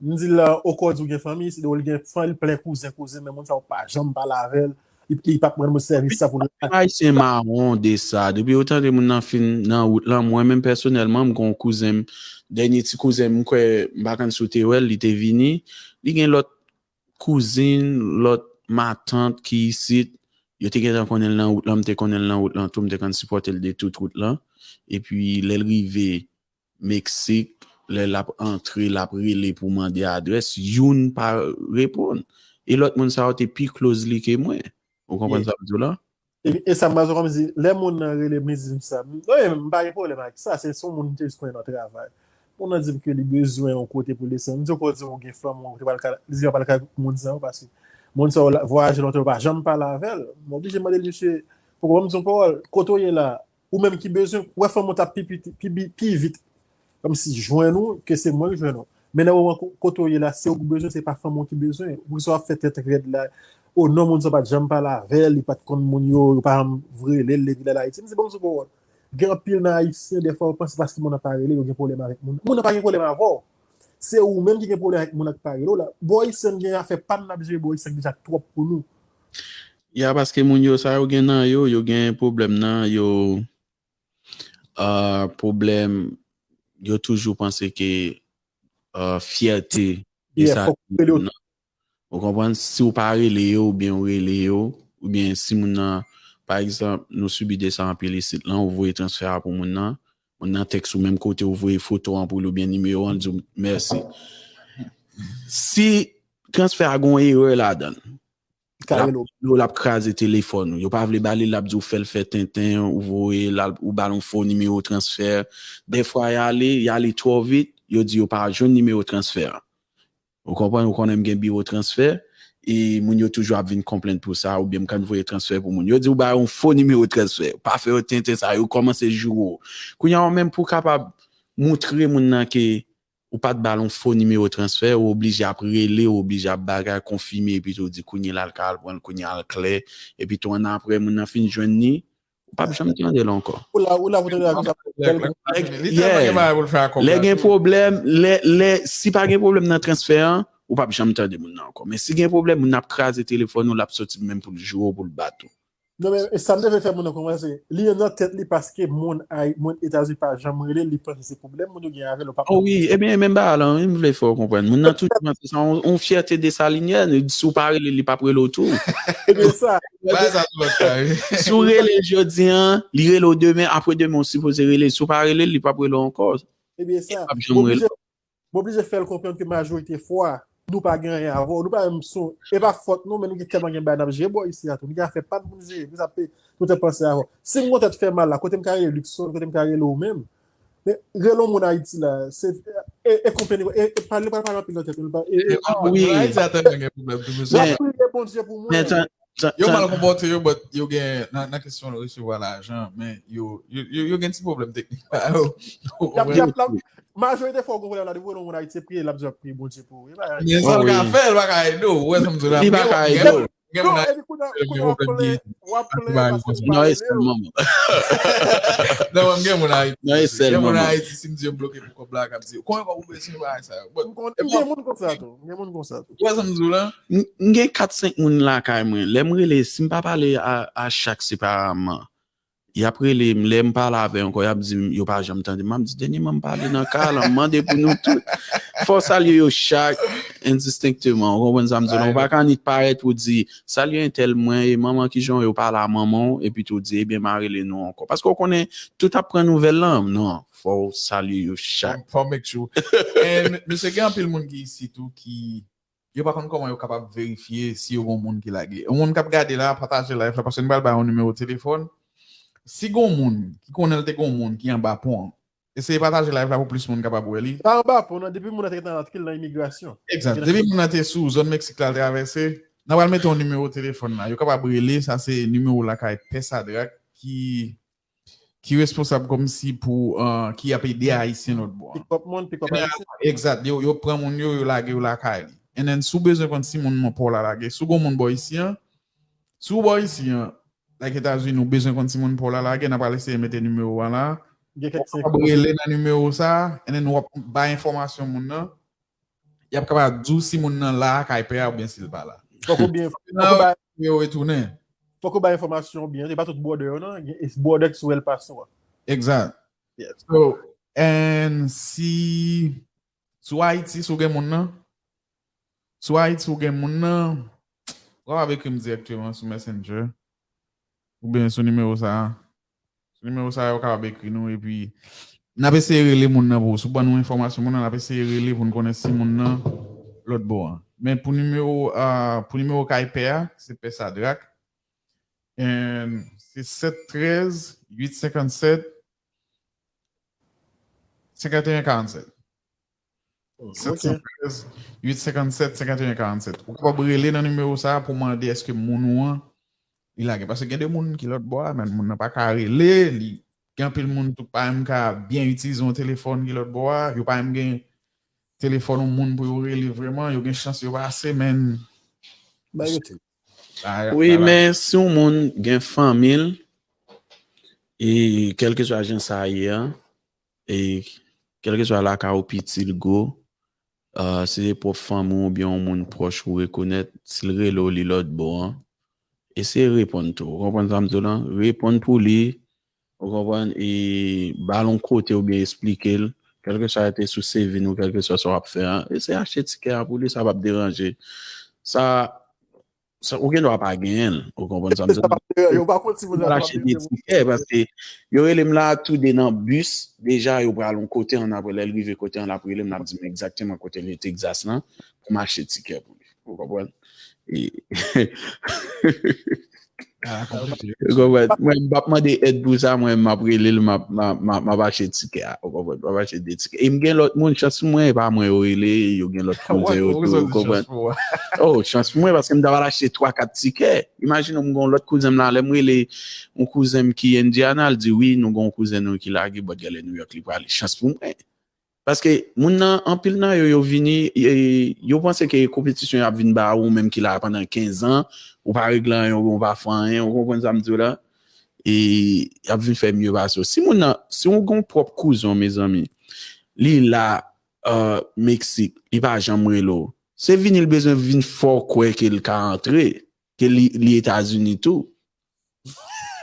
M di l, "Okò di w gen fanmi, si w gen fanmi, l plen kouzen, kouzen, men moun sa yo pa janm pale avè l, li, li p ap rann moun sèvis sa pou l." Ayisyen mawon de sa. Depi yo tande moun nan fin nan wout lan, mwen menm pèsonèlman, m gon kouzen m, dènye ti kouzen m, m kwè, m pa konn si w te wè l, li te vini, li gen lòt kouzin, lòt matant ki isit, yo te gentan konnen l nan wout lan, m te konnen l nan wout lan tou, m te konn sipòte l de tout wout lan. Epi lè l rive Meksik, lè l ap antre, l ap rele pou mande adrès, youn pa reponn. E lòt moun sa yo te pi close li ke mwen. Ou konprann sa m di w la? E, e sa m pa kòmsi, lè moun nan rele m, li di m sa. M, wi, m pa gen pwoblèm ak sa, se, se yon moun m te jis konnen nan travay. Moun nan di m ke li bezwen yon kote pou l desann. M di, "Okò di w gen fanm, ou te pral ka, li di, pral ka moun sa yo, paske moun sa yo la, vwayaje lontan, yo pa janm pale avè l." M oblije mande l, "Mesye, poko ban m di yon pawòl, kote w ye la, ou menm ki bezwen, wè fanm ou t ap pi, pi, pi, pi, pi vit, kòmsi jwenn ou, ke se mwen ki jwenn ou. Men nan moman ko-, kote w ye la, se ou ki bezwen, se pa fanm ou ki bezwen. Poukisa w ap fè tèt rèd la? O non, moun sa w pa t janm pale avè l, li pa t konn moun yo, yo pa janm rele l depi lè l Ayiti." M di, "Ban m di yon pawòl. Gen anpil nan Ayisyen, dèfwa, yo panse paske moun nan pa rele, yo gen pwoblèm avèk moun. Moun nan pa gen pwoblèm avè w. Se ou menm ki gen pwoblèm avèk moun nan ki pa rele w la." Bò isann gen afè pa n n ap jere bò isann ki deja twòp pou nou. Ya, paske moun yo, sa yo gen nan yo, yo gen pwoblèm nan yo, ah, pwoblèm, yo toujou panse ke, ah, fyète, e sa, ou konprann? Si w pa rele yo, oubyen w rele yo, oubyen si moun nan, pa egzanp, nou sibi de sa anpil isit lan, ou voye transfè a pou moun nan, moun nan tèks ou menm kote, ou voye foto an pou li oubyen nimewo an, li di w mèsi. Si transfè a gon erè ladan l, l ap, l ap kraze telefòn ou. Yo pa vle ba li, l ap di w fè l fè tenten, ou voye l, ou ba l yon fo nimewo transfè. Dèfwa, y ale, y ale twò vit, yo di yo pa jwenn nimewo transfè an. Ou konprann? Ou konnen m gen biwo transfè, e moun yo toujou ap vin konplenn pou sa, oubyen m konn voye transfè pou moun. Yo di w ba yo yon fo nimewo transfè. Pa fè yo tenten sa, yo kòmanse joure w. Kounye a, ou menm pou w kapab moutre moun nan ke ou pa t ba l yon fo nimewo transfè, ou oblije ap rele, ou oblije ap bagay, konfime, epi tou di kounye a l ka al pran l, kounye a l klè, epi tou annapre, moun nan fin jwenn li, ou p ap janm tande l ankò. Ou la, ou la pou tande l ankò. Lè gen pwoblèm, lè, lè, si pa gen pwoblèm nan transfè an, ou p ap janm tande moun nan ankò. Men si gen pwoblèm, moun nan ap kraze telefòn ou, l ap soti menm pou l joure w, pou l bat ou. Non, men sa m te vle fè moun nan konprann, se li nan tèt li paske moun Ay-, moun Etazini pa janm rele l, li panse se pwoblèm moun yo gen avè l, ou pa konprann. Oh wi, ebyen, e menm bagay la, wi, m vle fè w konprann. Moun nan toujou panse se yon, yon fyète desalinyèn, si w pa rele l, li p ap rele w tou. Ebyen sa. Bagay sa sou lòt kay. Si w rele l jodi an, li rele w demen, apre demen, ou sipoze rele l. Si w pa rele l, li p ap rele w ankò. Ebyen sa. Li p ap janm rele w. M oblije fè l konprann ke majorite fwa, nou pa gen anyen avè w, nou pa menm sou, e pa fòt nou, men nou gen tèlman gen bagay n ap jere bò isi a tou. Nou gen afè pa n pou n jere, nou sa pe, nou te panse avè w. Si m gon tèt fè mal la, kote m ka rele Luckson, kote m ka rele w menm? Men, rele yon moun Ayiti la, se, e, e konprann, e, e pale, pale, pale anpil nan tèt nou, e, e, e, wi. Ayiti a tèlman gen pwoblèm tou, mesye. N ap priye Bondye pou mwen. Yo mal konpòte yo, but yo gen nan, nan kesyon resevwa lajan, men yo, yo, yo, yo gen ti pwoblèm teknik la yo. Y ap, y ap, la, majorite fwa w gon pwoblèm la, depi w wè yon moun Ayiti, se priye, l ap di w ap priye Bondye pou ou. E pa Men sa l ka fè, l pa ka ede w. Ou wè sa m di w la. Li pa ka ede w. Gen moun Ayiti, epi kounye a, kounye a w ap plenyen, w ap plenyen paske l pa rele w. Non, e sèlman. Non, men gen moun Ayiti. Non, e sèlman. Gen moun Ayiti, si m di yo m bloke pou kòb la, k ap di, "Konbyen kòb ou bezwen bagay sa yo?" But, m konn, m gen moun konsa tou. M gen moun konsa tou. Ou wè sa m di w la? M, m gen kat senk moun lakay mwen. Lè m rele, si m pa pale a, a chak separeman, y ap rele m. Lè m pale avè yo ankò, y ap di m yo pa janm tande m. M ap di, "Dènyèman, m pale nan kay la, m mande pou nou tout." Fò w salye yo chak endistenkteman. Ou konprann sa m di w la? Ou pa ka annik parèt pou di, "Salye entèl mwen, e manman kijan w ye?" Ou pale a manman w, epi tou di, "Ebyen, m a rele nou ankò." Paske w konnen, tout ap pran nouvèl lan. Non, fò w salye yo chak. Fò, fò w make sure. And, mesye, gen anpil moun ki isi tou ki yo pa konn kòman yo kapab verifye si yo gon moun ki lage. Yon moun k ap gade la, pataje live la, paske nou pral bay yon nimewo telefòn. Si gon moun ki konnen l te gon moun ki anba pon an, eseye pataje live la pou plis moun kapab wè li. Pa anba pon, non, depi moun nan te gentan antre, ki nan imigrasyon. Exact. Depi moun nan te sou zòn Meksik la, l travèse, n a pral mete yon nimewo telefòn la. Yo kapab rele, sa se nimewo lakay Pè Sadrak ki ki responsab kòmsi pou, uh, ki ap ede Ayisyen lòt bò an. Pick up moun, pick up Ayisyen. Exact. Yo, yo pran moun yo, yo lage yo lakay li. And then, si w bezwen konn si moun nan pa w la lage, si w gon moun bò isi an, si w bò isi an, like Etazini, ou bezwen konn si moun pa w la lage, n ap al eseye mete nimewo a la. Gen kèk senk moun. W ap rele nan nimewo sa, and then w ap bay enfòmasyon moun nan. Y ap kapab di w si moun nan la kay pè a oubyen si l pa la. Fòk ou byen, fòk ou bay, yo retounen. Fòk ou bay enfòmasyon byen. E pa tout bwòdè yo non, e bwòdè ki sou El Paso a. Exact. Yes. So, and si sou Ayiti, si w gen moun nan, sou Ayiti, si w gen moun nan, w kapab ekri m dirèkteman sou Messenger oubyen sou nimewo sa a. Sou nimewo sa a, yo kapab ekri nou, epi n ap eseye rele moun nan pou ou. Si w ban nou enfòmasyon moun nan, n ap eseye rele pou n konnen si moun nan lòt bò an. Men pou nimewo, ah, pou nimewo kay pè a, se Pè Sadrak. And se sèt trèz, uit senkannsèt, senkanteyen karannsèt. Sèt san trèz, uit senkannsèt, senkanteyen karannsèt. Ou kapab rele nan nimewo sa a pou mande èske moun ou an li lage. Paske gen de moun ki lòt bò a, men moun nan pa ka rele, li gen anpil moun tou pa menm ka byen itilize yon telefòn ki lòt bò a, yo pa menm gen telefòn yon moun pou yo rele vrèman, yo gen chans yo pase, men. Wi, men si yon moun gen fanmi l, e kèlkeswa jan sa ye a, e kèlkeswa lakay ou piti l gwo, ah, si se pwòp fanmi w oubyen yon moun pwòch ou rekonèt, si l rele w li lòt bò an, eseye reponn tou. Ou konprann sa m di w lan? Reponn pou li, ou konprann, e ba l yon kote oubyen esplike l, kèlkeswa te sou se vin ou kèlkeswa sa w ap fè an, eseye achte tikè a pou li, sa p ap deranje. Sa, sa, ou gen dwa pa genyen l, ou konprann sa m di w lan? Yo pa konn si moun nan achte de tikè, paske yo rele m la toude nan bis, deja yo pral yon kote an, apre lè l rive kote an, l ap rele m, l ap di m egzakteman kote l ye, Texas lan, pou m achte tikè pou li. Ou konprann? E, ou konprann? Mwen, m p ap mande èd pou sa, mwen, m ap rele l, m ap, m ap, m ap, m ap achte tikè a. Ou konprann? M ap achte de tikè. E m gen lòt moun, chans pou mwen, e pa mwen yo rele, yo gen lòt kouzen yo tou, ou konprann? Oh, chans pou mwen, paske m ta pral achte twa, kat tikè. Imajine w, m gen yon lòt kouzen m la, lè m rele yon kouzen m ki Indiana, l di, "Wi, nou gen yon kouzen nou ki lage bòt gèlè New York, li prale." Chans pou mwen. Paske moun nan, anpil nan yo, yo vini, e, yo panse ke konpetisyon y ap vin ba ou, ou menm ki la pandan kenz an, ou pa regle anyen, ou pa fè anyen, ou konprann sa m di w la? E y ap vin fè mye pase w. Si moun nan, si w gen yon pwòp kouzen w, mezanmi, li la, euh, Meksik, li pa janm rele w, se vini l bezwen vin fè w kwè ke l ka antre, ke li, li Etazini tou.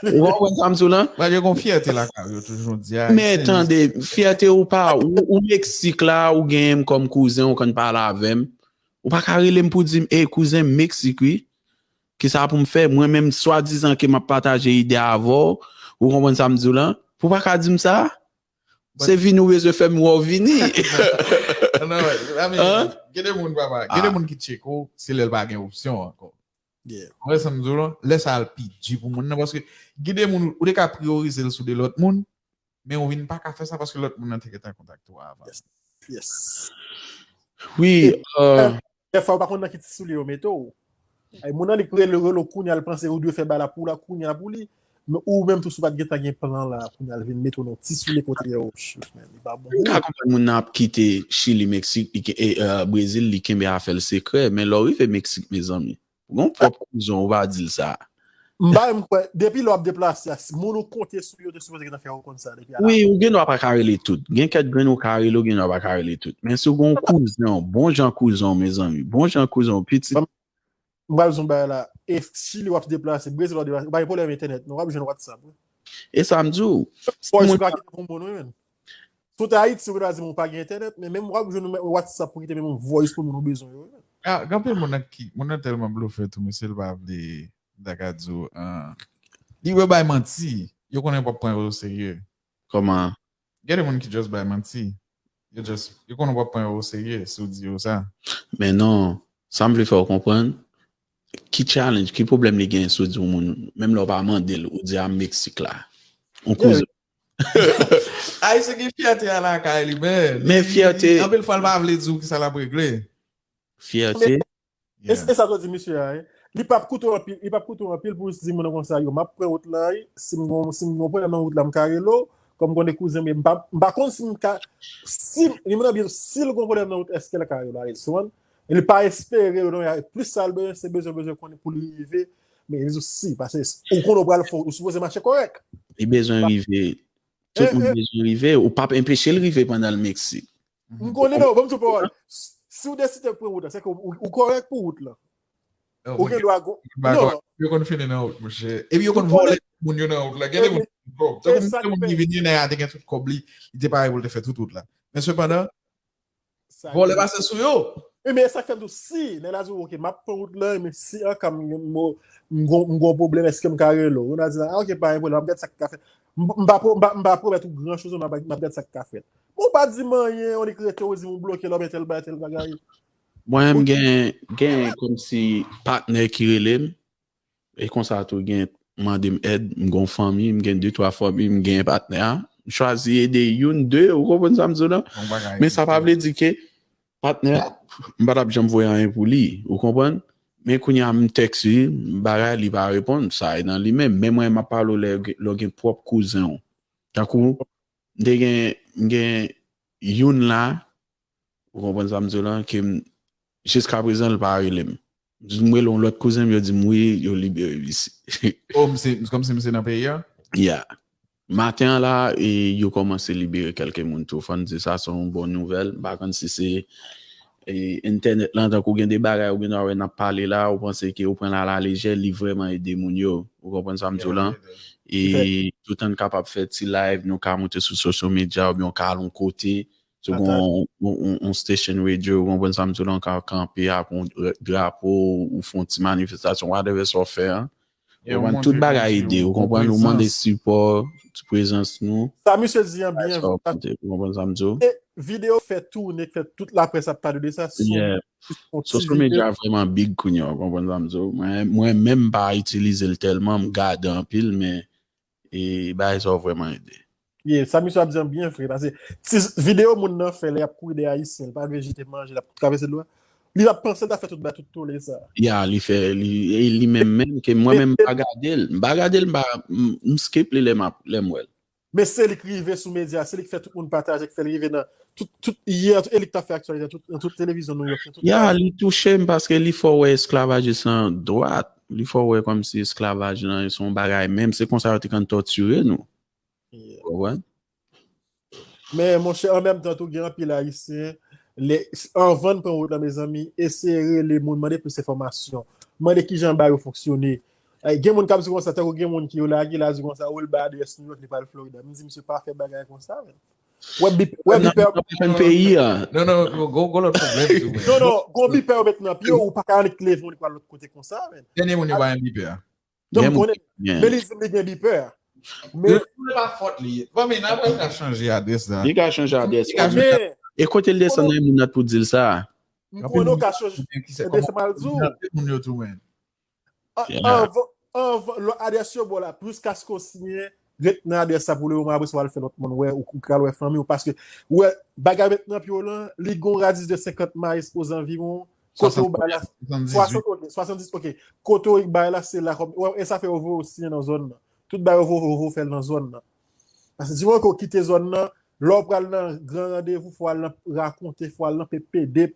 Ou konprann sa m di w lan? Yo gon fyète lakay yo toujou di a. Men tande, fyète ou pa, ou, ou Meksik la, ou genyen m kòm kouzen, ou konn pale avè m. Ou pa ka rele m pou di m, "Ey, kouzen, m Meksik, wi. Kisa pou m fè?" Mwen menm, swadizan ke m ap pataje ide avè w, ou konprann sa m di w lan? Ou pa ka di m sa? Se vini ou bezwen fè m wè w vini. Non, non, gen de moun, papa, gen de moun ki tcheke w, se lè l pa gen opsyon ankò. Ou wè sa m di w lan? Lè sa a l pi di pou moun nan, paske gen de moun, ou te ka priyorize l sou de lòt moun, men ou vin pa ka fè sa paske lòt moun nan te gentan kontakte w avan. Yes. Wi, euh, dèfwa ou pa konn nan ki ti soulye yo mete w. Ay, moun nan li k rele rele w kounye a, l panse ou dwe fè bagay la pou la kounye a pou li. Men ou menm tou si w pa t gentan gen plan la, kounye a l vin mete w nan ti soulye kote yo. Shit, man, li pa bon. M ka konprann moun nan ap kite Chili, Meksik, li ke- e, e, Brezil, li kenbe afè l sekrè, men lè w rive Meksik, mezanmi, gon pwòp kouzon ou pa di l sa. M pa menm kwè, depi lè w ap deplase a, si moun ou konte sou yo, te sipoze gentan fè ou konn sa depi a la. Wi, ou gen dwa pa ka rele tout. Gen kèk grenn ou ka rele, ou gen dwa pa ka rele tout. Men si w gen yon kouzen w, bon jan kouzen w, mezanmi, bon jan kouzen w, pitit. M pral di w yon bagay la. E Chili w ap deplase, Brezil w ap deplase, ou pa gen pwoblèm entènèt, non, w ap jwenn WhatsApp, wi. E sa m di w. Si w pa kite pou moun, wi, menm. Si w te Ayiti, ou ta di m ou pa gen entènèt, men menm w ap jwenn WhatsApp pou kite menm yon voice pou moun ou bezwen yo, wi, menm. Ah, gen anpil moun nan ki, moun nan tèlman blofe tou, mesye, l pa vle, m ta ka di w, ah, li wè bay manti. Yo konnen w p ap pran yo oserye. Kòman? Gen de moun ki just bay manti. Yo just, yo konnen w p ap pran yo oserye si w di yo sa. Men non, sa m vle fè w konprann, ki challenge, ki pwoblèm li gen si w di yon moun, menm lè w pa mande l, ou di a Meksik la. Yon kouzen. Ayisyen gen fyète a lakay li, men. Men fyète. Anpil fwa, l pa vle di w kisa l ap regle. Fyète. E, e sa t di misye a, wi. Li p ap koute w anpil, li p ap koute w anpil pou di moun nan konsa, yo, m ap pran wout la, wi. Si m gon, si m gon pwoblèm nan wout la, m ka rele w. Kòm m konnen kouzen m ye, m pa, m pa konn si m ka, si, li mande byen, si l gon pwoblèm nan wout, èske l ka rele w, la, wi, sou konprann? E li pa espere, non, plis sa l bezwen, se bezwen, bezwen konnen pou li rive. Men li di w si, paske ou konnen w pral fè, ou sipoze mache kòrèk. Li bezwen rive. Tout moun bezwen rive. Ou p ap enpeche l rive pandan l Meksik. M konnen non, ban m di w pawòl. Si w deside pran wout la, se ke ou, ou kòrèk pou wout la. Ou gen dwa go. Non, non. Yo konn fini nan wout, monchè. Epi yo konn vòlè moun yo nan wout la. Gen de moun ki kòb. Tankou moun ki vini, nèg la te gen tout kòb li, li te pare pou l te fè tout wout la. Men sepandan, vòlè pase sou yo. Wi, men sa k fè m di w, si nèg la di w, "Ok, m ap pran wout la," men si an ka m, m, m gon, m gon pwoblèm, èske m ka rele w? Ou nan di la, "Ah, ok, pa gen pwoblèm, m ap gade sa k ka fèt." M, m pa pwo-, m pa, m pa pwomèt ou gran choz, men m ap, m ap gade sa k ka fèt. Bon, ou pa di m anyen, ou nik rete, ou di m ou bloke lè w, men tèl bagay, tèl bagay. Mwen, m gen, gen kòmsi patnè ki rele m. E konsa tou gen mande m èd, m gon fanmi, m gen de, twa fanmi, m gen patnè a. M chwazi ede youn, de, ou konprann sa m di w la? Men sa pa vle di ke patnè a, m pa t ap janm voye anyen pou li, ou konprann? Men kounye a m tèks li, bagay, li pa reponn, sa e nan li menm. Men mwen, m ap pale w lè, lè w gen pwòp kouzen w. Tankou, m te gen, m gen youn la, ou konprann sa m di w la, ke m, jiska prezan, l pa rele m. M rele yon lòt kouzen m, yo di m wi, yo libere misye. Oh, misye, kòmsi misye nan peyi a? Ya. Maten an la, e, yo kòmanse libere kèlke moun tou. Fò n di sa se yon bon nouvèl. M pa konn si se, e, entènèt lan, tankou gen de bagay ou gen dwa wè n ap pale la, ou panse ke ou pran l alalejè, li vrèman ede moun yo. Ou konprann sa m di w lan? E toutan n kapab fè ti live, nou ka moute sou social media oubyen yon ka al yon kote, sou yon, yon, yon, yon station radio, ou konprann sa m di w lan, ou ka kanpe ak yon dra-, drapo, ou fè yon ti manifestasyon, whatever sa w fè an. Ou konprann, tout bagay ede, ou konprann, ou mande sipò, ti prezans nou. Sa misye di an byen vre. Ou konprann sa m di w? E videyo fè tounen, fè tout laprès ap pale de sa. Social media vrèman big kounye a, ou konprann sa m di w? Mwen, mwen menm m pa itilize l tèlman, m gade anpil, men e bagay sa yo vrèman ede. Yeah, sa misye ap di an byen vre, paske ti videyo moun nan fè lè y ap kouri dèyè Ayisyen, li pa vle jete manje, l ap travèse dlo a. Li ap panse l ta fè tout bagay, tout tole sa. Ya, li fè, li, e li menm menm, ke mwen menm m pa gade l. M pa gade l, m pa, m, m skip li lè m ap, lè m wè l. Men se li k rive sou medya, se li k fè tout moun pataje, k fè l rive nan tout, tout, yè, e li k t ap fè aktyalite nan tout, nan tout televizyon Nouyòk, nan tout bagay. Ya, li touche m paske li fè w wè esklavajis lan dwat. Li fè w wè kòmsi esklavaj lan se yon bagay, menm se konsa yo te konn tòtire nou. Yeah. Ou konprann? Men, monchè, an menm tan tou, gen anpil Ayisyen, lè, anvan n pran wout la, mezanmi, eseye rele moun, mande plis enfòmasyon. Mande kijan ba yo fonksyone. Ay, gen moun k ap di konsa, tankou gen moun ki yo lage, l a di konsa, o, l bay adrès Nouyòk, li pral Florida. M di, misye pa fè bagay konsa, men. Wè bip, wè bipè. Nan peyi a. Non, non, gon, gon lòt pwoblèm tou, men. Non, non, gon bipè yo met nan pye w, ou pa ka annik leve, ou annik pral lòt kote konsa, men. Dènye moun yo bay bipè a. Non, m konnen. Men li di m li gen bipè. Men se pa fòt li. Bon, men n ap ka chanje adrès la. Li ka chanje adrès. Li ka chanje. E kote l desann nan, moun nan pou di l sa. M konnen w ka chanje. Desann mal di w. Moun yo tou, men. Anvan, anvan, lè adrès yo ba w la, jiskaske w siyen, ret nan adrès sa pou le moman, apre sa w al fè lòt moun wè, ou, ou pral wè fanmi w, paske, wè, bagay met nan pye w lan, li gon radis de senkant miles ozanviwon, Kote ou bay la, swasanndizuit. Swasanndizuit, ok. Kote ou bay la, se la kòm, e sa fè yo voye w siyen nan zòn nan. Tout bagay yo voye, voye, voye w fè l nan zòn nan. Paske di moman ke w kite zòn nan, lè w pral nan gran randevou, fò w al nan rakonte, fò w al nan pe-, pede.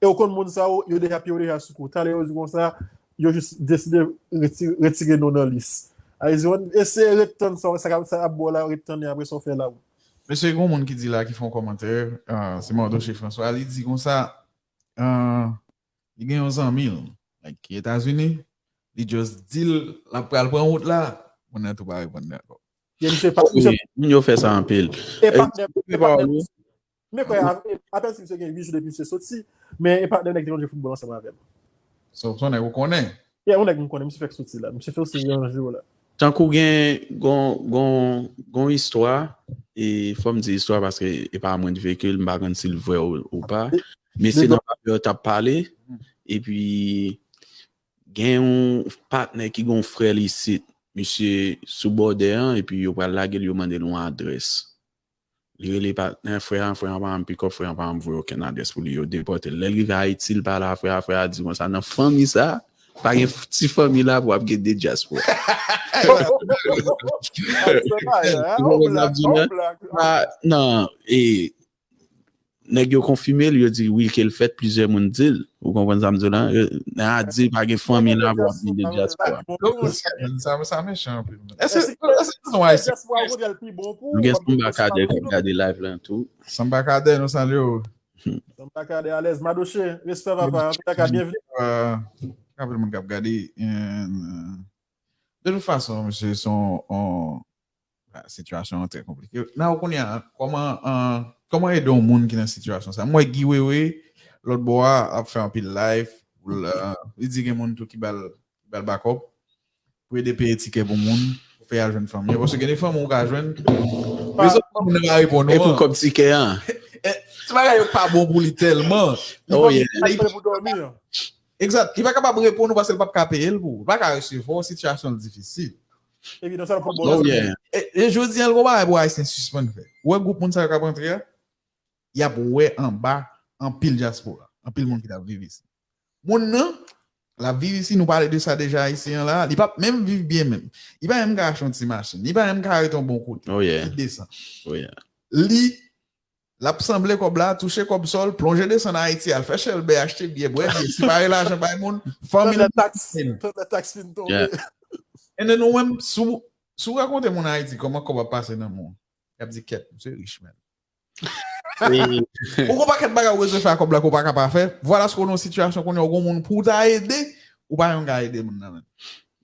E w konn moun sa yo, yo deja, pye yo deja sou kou. Talè yo di konsa, yo jis deside reti-, retire nou nan lis. Alezi, eseye ret tann sa, sa, sa ap ba w la, ret tann, apre sa w fè la ou. Mesye, gen yon moun ki di la, ki fè yon kòmantè, ah, se Mardoché François, li di konsa, ah, li gen yon zanmi l, like, ki Etazini, li just di l, l ap pral pran wout la, moun nan tou pa reponn li ankò. Ye, misye pa, misye Wi, moun yo fè sa anpil. E patnè, e patnè, men kwè, apèn si misye gen uit jou depi misye soti, men e patnè nèg te konn jwe foutbòl ansanm avè m. So, se yon nèg ou konnen? Yeah, yon nèg m konnen, misye fèk soti la. Misye fèk soti yon jou la. Tankou gen, gon, gon, gon istwa, e fò m di istwa paske e pa mwen ki veyikil, m pa konn si l vrè ou, ou pa. Mesye nan papye yo t ap pale, epi gen yon patnè ki gen yon frè l isit. Misye sou bòdè an, epi yo pral lage l, yo mande l yon adrès. Li rele patnè frè an, frè an pa janm pikòp, frè an pa janm voye okenn adrès pou li, yo depòte l. Lè l rive Ayiti, l pale a frè a, frè a di konsa, nan fanmi sa, pa gen f-, ti fanmi la pou ap gen de dyaspora. Ou konprann sa m di w la? Pa, nan, e, nèg yo konfime l, yo di wi ke l fèt, plizyè moun di l. Ou konprann sa m di w la? Yo, nan a di pa gen fanmi la pou ap gen de dyaspora. Sa, sa mechan anpil, man. Èske, èske se yon Ayisyen? Nou gen Samba Kadè k ap gade live la tou. Samba Kadè, nou salye w. Samba Kadè alèz. Madoche, respè papa. Antouka, byenveni. Euh, gen anpil moun k ap gade. Euh, de tout fason, mesye, se yon, yon, ah, sitiyasyon an trè konplike. Nan, ou konnen, kòman, euh, kòman ede yon moun ki nan sitiyasyon sa? M wè Guy Wewe, lòt bò a, ap fè anpil live. Pou l, euh, li di gen moun tou ki ba l, ki ba l bakòp. Pou ede peye tikè pou moun, pou fè y al jwenn fanmi yo. Paske gen de fanmi ou ka jwenn, rezon pou moun nan pa reponn ou an. E pou kòb tikè an. E, ti bagay yo pa bon pou li tèlman. Li pa, li pa gen pou dòmi an. Egzat. Li pa kapab reponn ou paske l p ap ka peye l pou ou. Li pa ka resevwa w, sitiyasyon l difisil. Epi nan sa l pou bon. E, e jodi an, l gon bagay pou Ayisyen sispann fè. Ou wè gwoup moun sa yo k ap rantre a? Y ap wè anba anpil dyaspora, anpil moun ki t ap viv isit. Moun nan, l ap viv isit, nou pale de sa deja, Ayisyen an la, li p ap menm viv byen menm. Li pa menm ka achte yon ti machin, li pa menm ka rete yon bon kote, oh yeah, li desann. Oh yeah. Li, l ap sanble kòb la, touche kòb sòl, plonje desann Ayiti, al fè chèlbè, achte byè, bwè byè, separe lajan bay moun, fanmi l. Tande taks, tande taks fin tonbe. Yeah. And then ou menm, si w, si w rakonte moun Ayiti kòman kòb ap pase nan men w, y ap di, kèt, misye rich, man. Ou gon pakèt bagay ou bezwen fè ak kòb la ke w pa ka pa fè. Vwala, si w nan yon sitiyasyon kounye a, ou gon moun pou w ta ede, ou pa menm ka ede moun nan menm.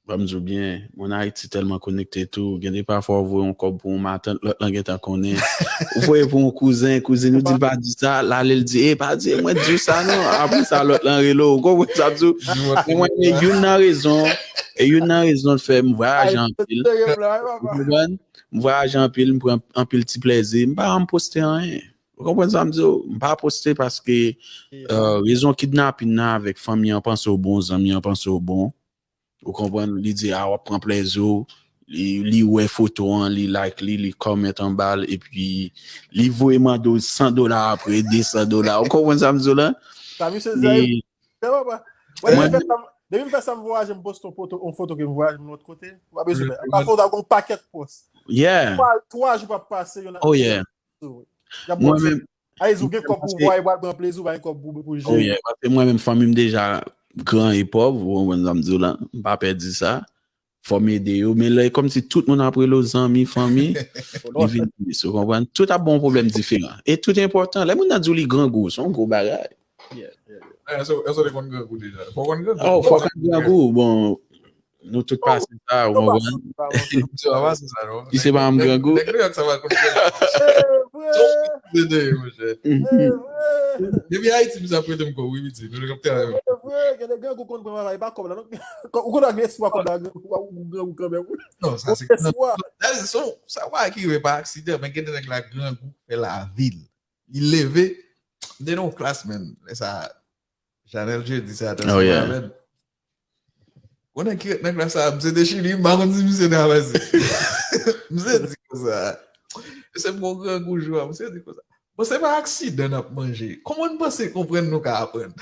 Ban m di w byen, moun Ayiti tèlman konekte tou, gen de pafwa ou voye yon kòb pou yon matant, lòt lan gentan konnen. Ou voye pou yon kouzen, kouzin ou di l pa di sa, l ale l di, e pa di, e mwen di w sa non. Apre sa, lòt lan rele w, ou konprann sa m di w? Mwen, e youn nan rezon, e youn nan rezon l fè m vwayaje anpil. Ou konprann? M vwayaje anpil, m pran anpil ti plèzi. M pa janm poste anyen. Ou konprann sa m di w? M pa poste paske, euh, rezon kidnapin nan avèk fanmi an panse w bon, zanmi an panse w bon. Ou konprann? Li di, a, w ap pran plèzi w. Li, li wè foto an, li like li, li comment anba l, epi li voye mande w san dola apre, de san dola. Ou konprann sa m di w la? Sa misye di a, e, papa. Mwen, depi m fè sa, depi m fè sa, m vwayaje, m poste yon foto, yon foto ke m vwayaje, m lòt kote. Ou pa bezwen fè. Pafwa, w ta gon pakèt pòs. Yeah. Twa, twa jou p ap pase, yo nan. Oh, yeah. Mwen menm, Ayezi, ou gen kòb pou w vwaye, pral pran plezi, ou pa gen kòb pou, pou jere. Oh, yeah, paske mwen menm, fanmi m deja gran e pòv, ou konprann sa m di w la, m pa pè di sa. Fò m ede yo, men lè kòmsi tout moun ap rele w zanmi, fanmi, li vin tris, ou konprann? Tout ap ba w pwoblèm diferan. E tout enpòtan. Lè moun nan di w li grangou, se yon gwo bagay. Yeah, yeah, yeah. Èske, èske w te konn grangou deja? Fò w konn grangou. Oh, fò w konn grangou. Bon, nou tout pase sa, ou konprann? Misye pa pase sa, non. Misye pa yon grangou. Nèg Nouyòk sa pa konn grangou. Se vre. Depi Ayiti, misye ap prete m kòb, wi, piti. Nou te ap travay. Se vre, gen de grangou konn pran bagay, pa kòb la, non. Ou konn gen espwa kòb la, grangou, ou grangou kanmenm. Non, sa se, non, sa se, sa w ki rive pa aksidan, men gen de nèg la grangou fè lavi l. Li leve, m te nan yon klas, menm. Lè sa, Chanèl Jedi, se atansyon avè m. Konnen ki ret nan klas la, misye te chili, m pa konn si misye te alèz. Misye di konsa. Misye pran grangou jou a, misye di konsa. Bon, se pa aksidan n ap manje. Kòman n panse konprann nou ka aprann?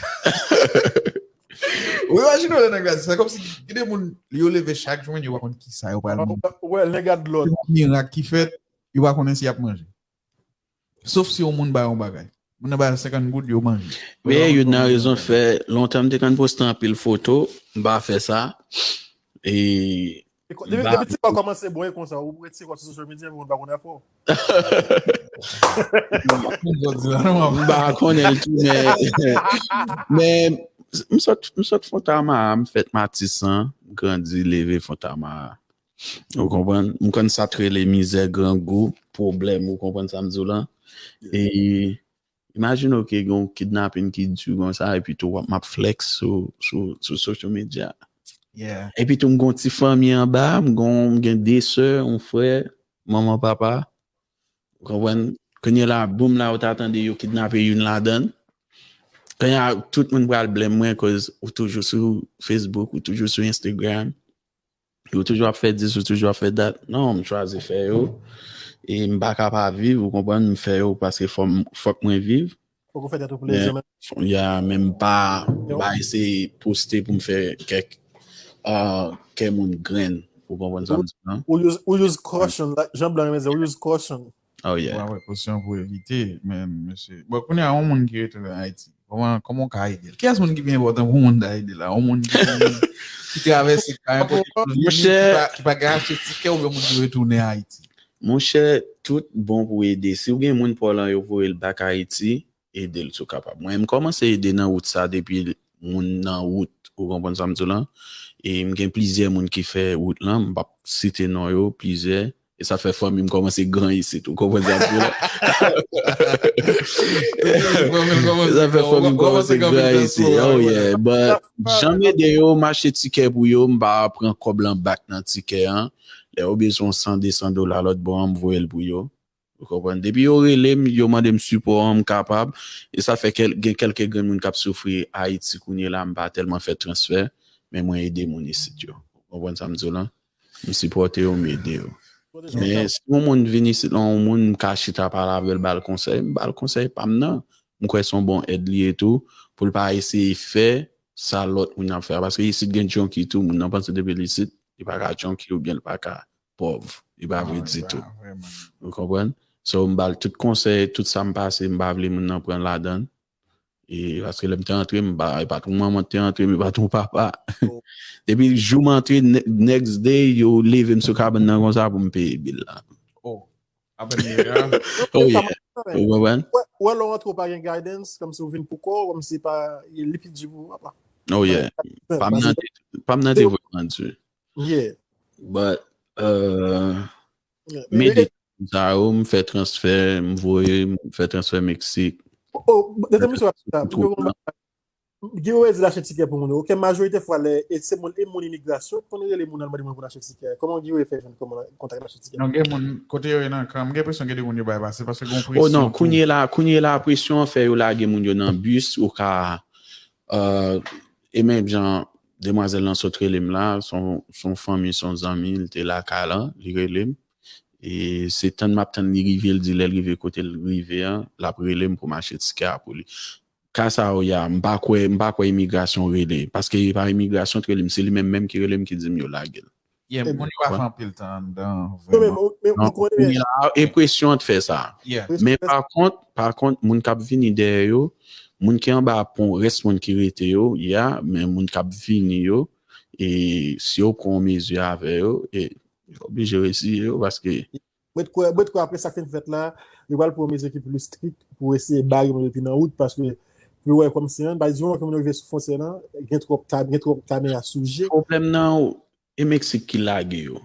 Ou imajine w lè nèg la di sa, kòmsi gen de moun, yo leve chak jou, yo pa konn ki sa yo pral manje. Well, nèg got lòt. Mirak ki fèt, yo pa konnen si y ap manje. Sof si yon moun ba yon bagay. Moun nan ba yo senkant goud, yo manje. Wi, yo nan rezon fè. Lontan m te konn poste anpil foto, m pa fè sa. E Depi ti pa kòmanse bon e konsa, ou retire kò sou social media, moun pa konn afè w. M pa konnen l tou, men men m sot m sot Fontamara, m fèt Matisan, m grandi, leve Fontamara. Ou konprann? M konn sa t rele mizè, grangou, pwoblèm, ou konprann sa m di w lan? E imajine w ke gen yon kidnapin ki di konsa, epi tou w ap m ap flex sou, sou, sou social media. Yeah. Epi tou m gen yon ti fanmi anba, m gen, m gen de sè, yon frè, manman, papa. Ou konprann? Kounye la, boum la, ou ta tande yo kidnape youn ladan l. Kounye a, tout moun pral blame mwen, cause ou toujou sou Facebook, ou toujou sou Instagram. Ou toujou ap fè dis, ou toujou ap fè dat. Non, m chwazi fè yo. E m pa ka pa viv, ou konprann, m fè yo paske fò m, fòk mwen viv. Fòk ou fè tèt ou plezi menm. Ya, men m pa, m pa eseye poste pou m fè kèk, ah, kè moun grenn. Ou konprann sa m di lan? Ou use, ou use caution, like, jan blan renmen di, ou use caution. Oh yeah. Wè, wè, kosyon pou evite, men mesye. Bon, kounye a, yon moun ki retounen Ayiti. Kòman, kòman w ka ede l? Kiyès moun ki pi enpòtan pou moun ta ede la? Yon moun ki, ki travèse kay an kote pou l vini, ki pa, ki pa ka achte tikè, oubyen moun ki retounen Ayiti? Monchè, tout bon pou ede. Si w gen moun pa w lan, yo voye l back Ayiti, ede l si w kapab. Mwen, m kòmanse ede nan wout sa depi moun nan wout. Ou konprann sa m di w lan? E m gen plizyè moun ki fè wout lan, m p ap site non yo, plizyè. E sa fè fanmi m kòmanse gran isit. Ou konprann sa m di w lan? Sa fè fanmi m kòmanse gran isit. Oh yeah. But jan m ede yo, m achte tikè pou yo, m pa pran kòb lan back nan tikè an. Lè yo bezwen san, de san dola lòt bò an, m voye l pou yo. Ou konprann? Depi yo rele m, yo mande m sipò an, m kapab. E sa fè kèl-, gen kèlke grenn moun k ap soufri Ayiti kounye la, m pa tèlman fè transfè, men mwen ede moun isit yo. Ou konprann sa m di w lan? M sipòte yo, m ede yo. Men si yon moun vin isit lan, yon moun m ka chita pale avè l, ba l konsèy, m ba l konsèy pa m nan. M kwè se yon bon èd li ye tou, pou l pa eseye fè sa lòt moun ap fè a. Paske isit gen junkie tou, moun nan panse depi l isit, li pa ka junkie oubyen li pa ka pòv. Li pa vre ditou. Ou konprann? So, m ba l tout konsèy, tout sa m pase, m pa vle moun nan pran ladan l. E paske lè m te antre, m pa, e pa t yon manman te antre, m e pa t yon papa. Depi jou m antre, ne-, next day, yo leve m sou kabann nan konsa pou m peye bil la. Oh, apèn miyè a. Oh yeah. Ou konprann? Wè, wè, lè w antre, w pa gen guidance, kòmsi w vin pou kò w, kòmsi pa, li pi di pou w, apa. Oh yeah. Pa m nan te, pa m nan te vrèman di. Yeah. But, euh, m ede sa yo, m fè transfè, m voye, m fè transfè Meksik. Oh, de, de, misye, sa, Guy Wewe di l achte tikè pou moun yo. Ok, majorite fwa, lè, e se moun, e moun imigrasyon, konn rele moun al mande moun pou l achte tikè. Kòman Guy Wewe fè jwenn kòman kontak achte tikè? Non, gen moun, kote yo ye nan kan, m gen enpresyon gen de moun yo bay pase, paske gen yon presyon. Oh non, kounye la, kounye la, presyon an fè yo lage moun yo nan bis, ou ka, euh, e menm jan demwazèl lan sot rele m la, se yon, se yon fanmi, se yon zanmi, li te lakay lan, li rele m. E se tann m ap tann li rive, l di lè l rive kote l rive an, l ap rele m pou m achte tikè a pou li. Ka sa yo ya, m pa kwè, m pa kwè imigrasyon rele. Paske e pa imigrasyon t rele m, se li menm menm ki rele m ki di m yo lage l. Yeah, moun yo pa fè anpil tan anndan, Non, men, vrèman. men, men, Non, ou konnen, kounye la, e presyon an t fè sa. Yeah. Men pa kont, pa kont, moun k ap vini dèyè yo, moun ki anba pon, rès moun ki rete yo, ya, men moun k ap vini yo, e si yo pran yon mezi avè yo, e yo oblije resiye yo, paske Mwen t kwè, mwen t kwè apre sa k fin fèt la, yo pral pran yon mezi ki pli strik pou eseye bare moun yo depi nan wout, paske pou yo wè kòmsi, an, pa di moman ke moun yo rive sou fwontyè lan, gen twòp ka-, gen twòp kamera sou je. Pwoblèm nan, e Meksik ki lage yo.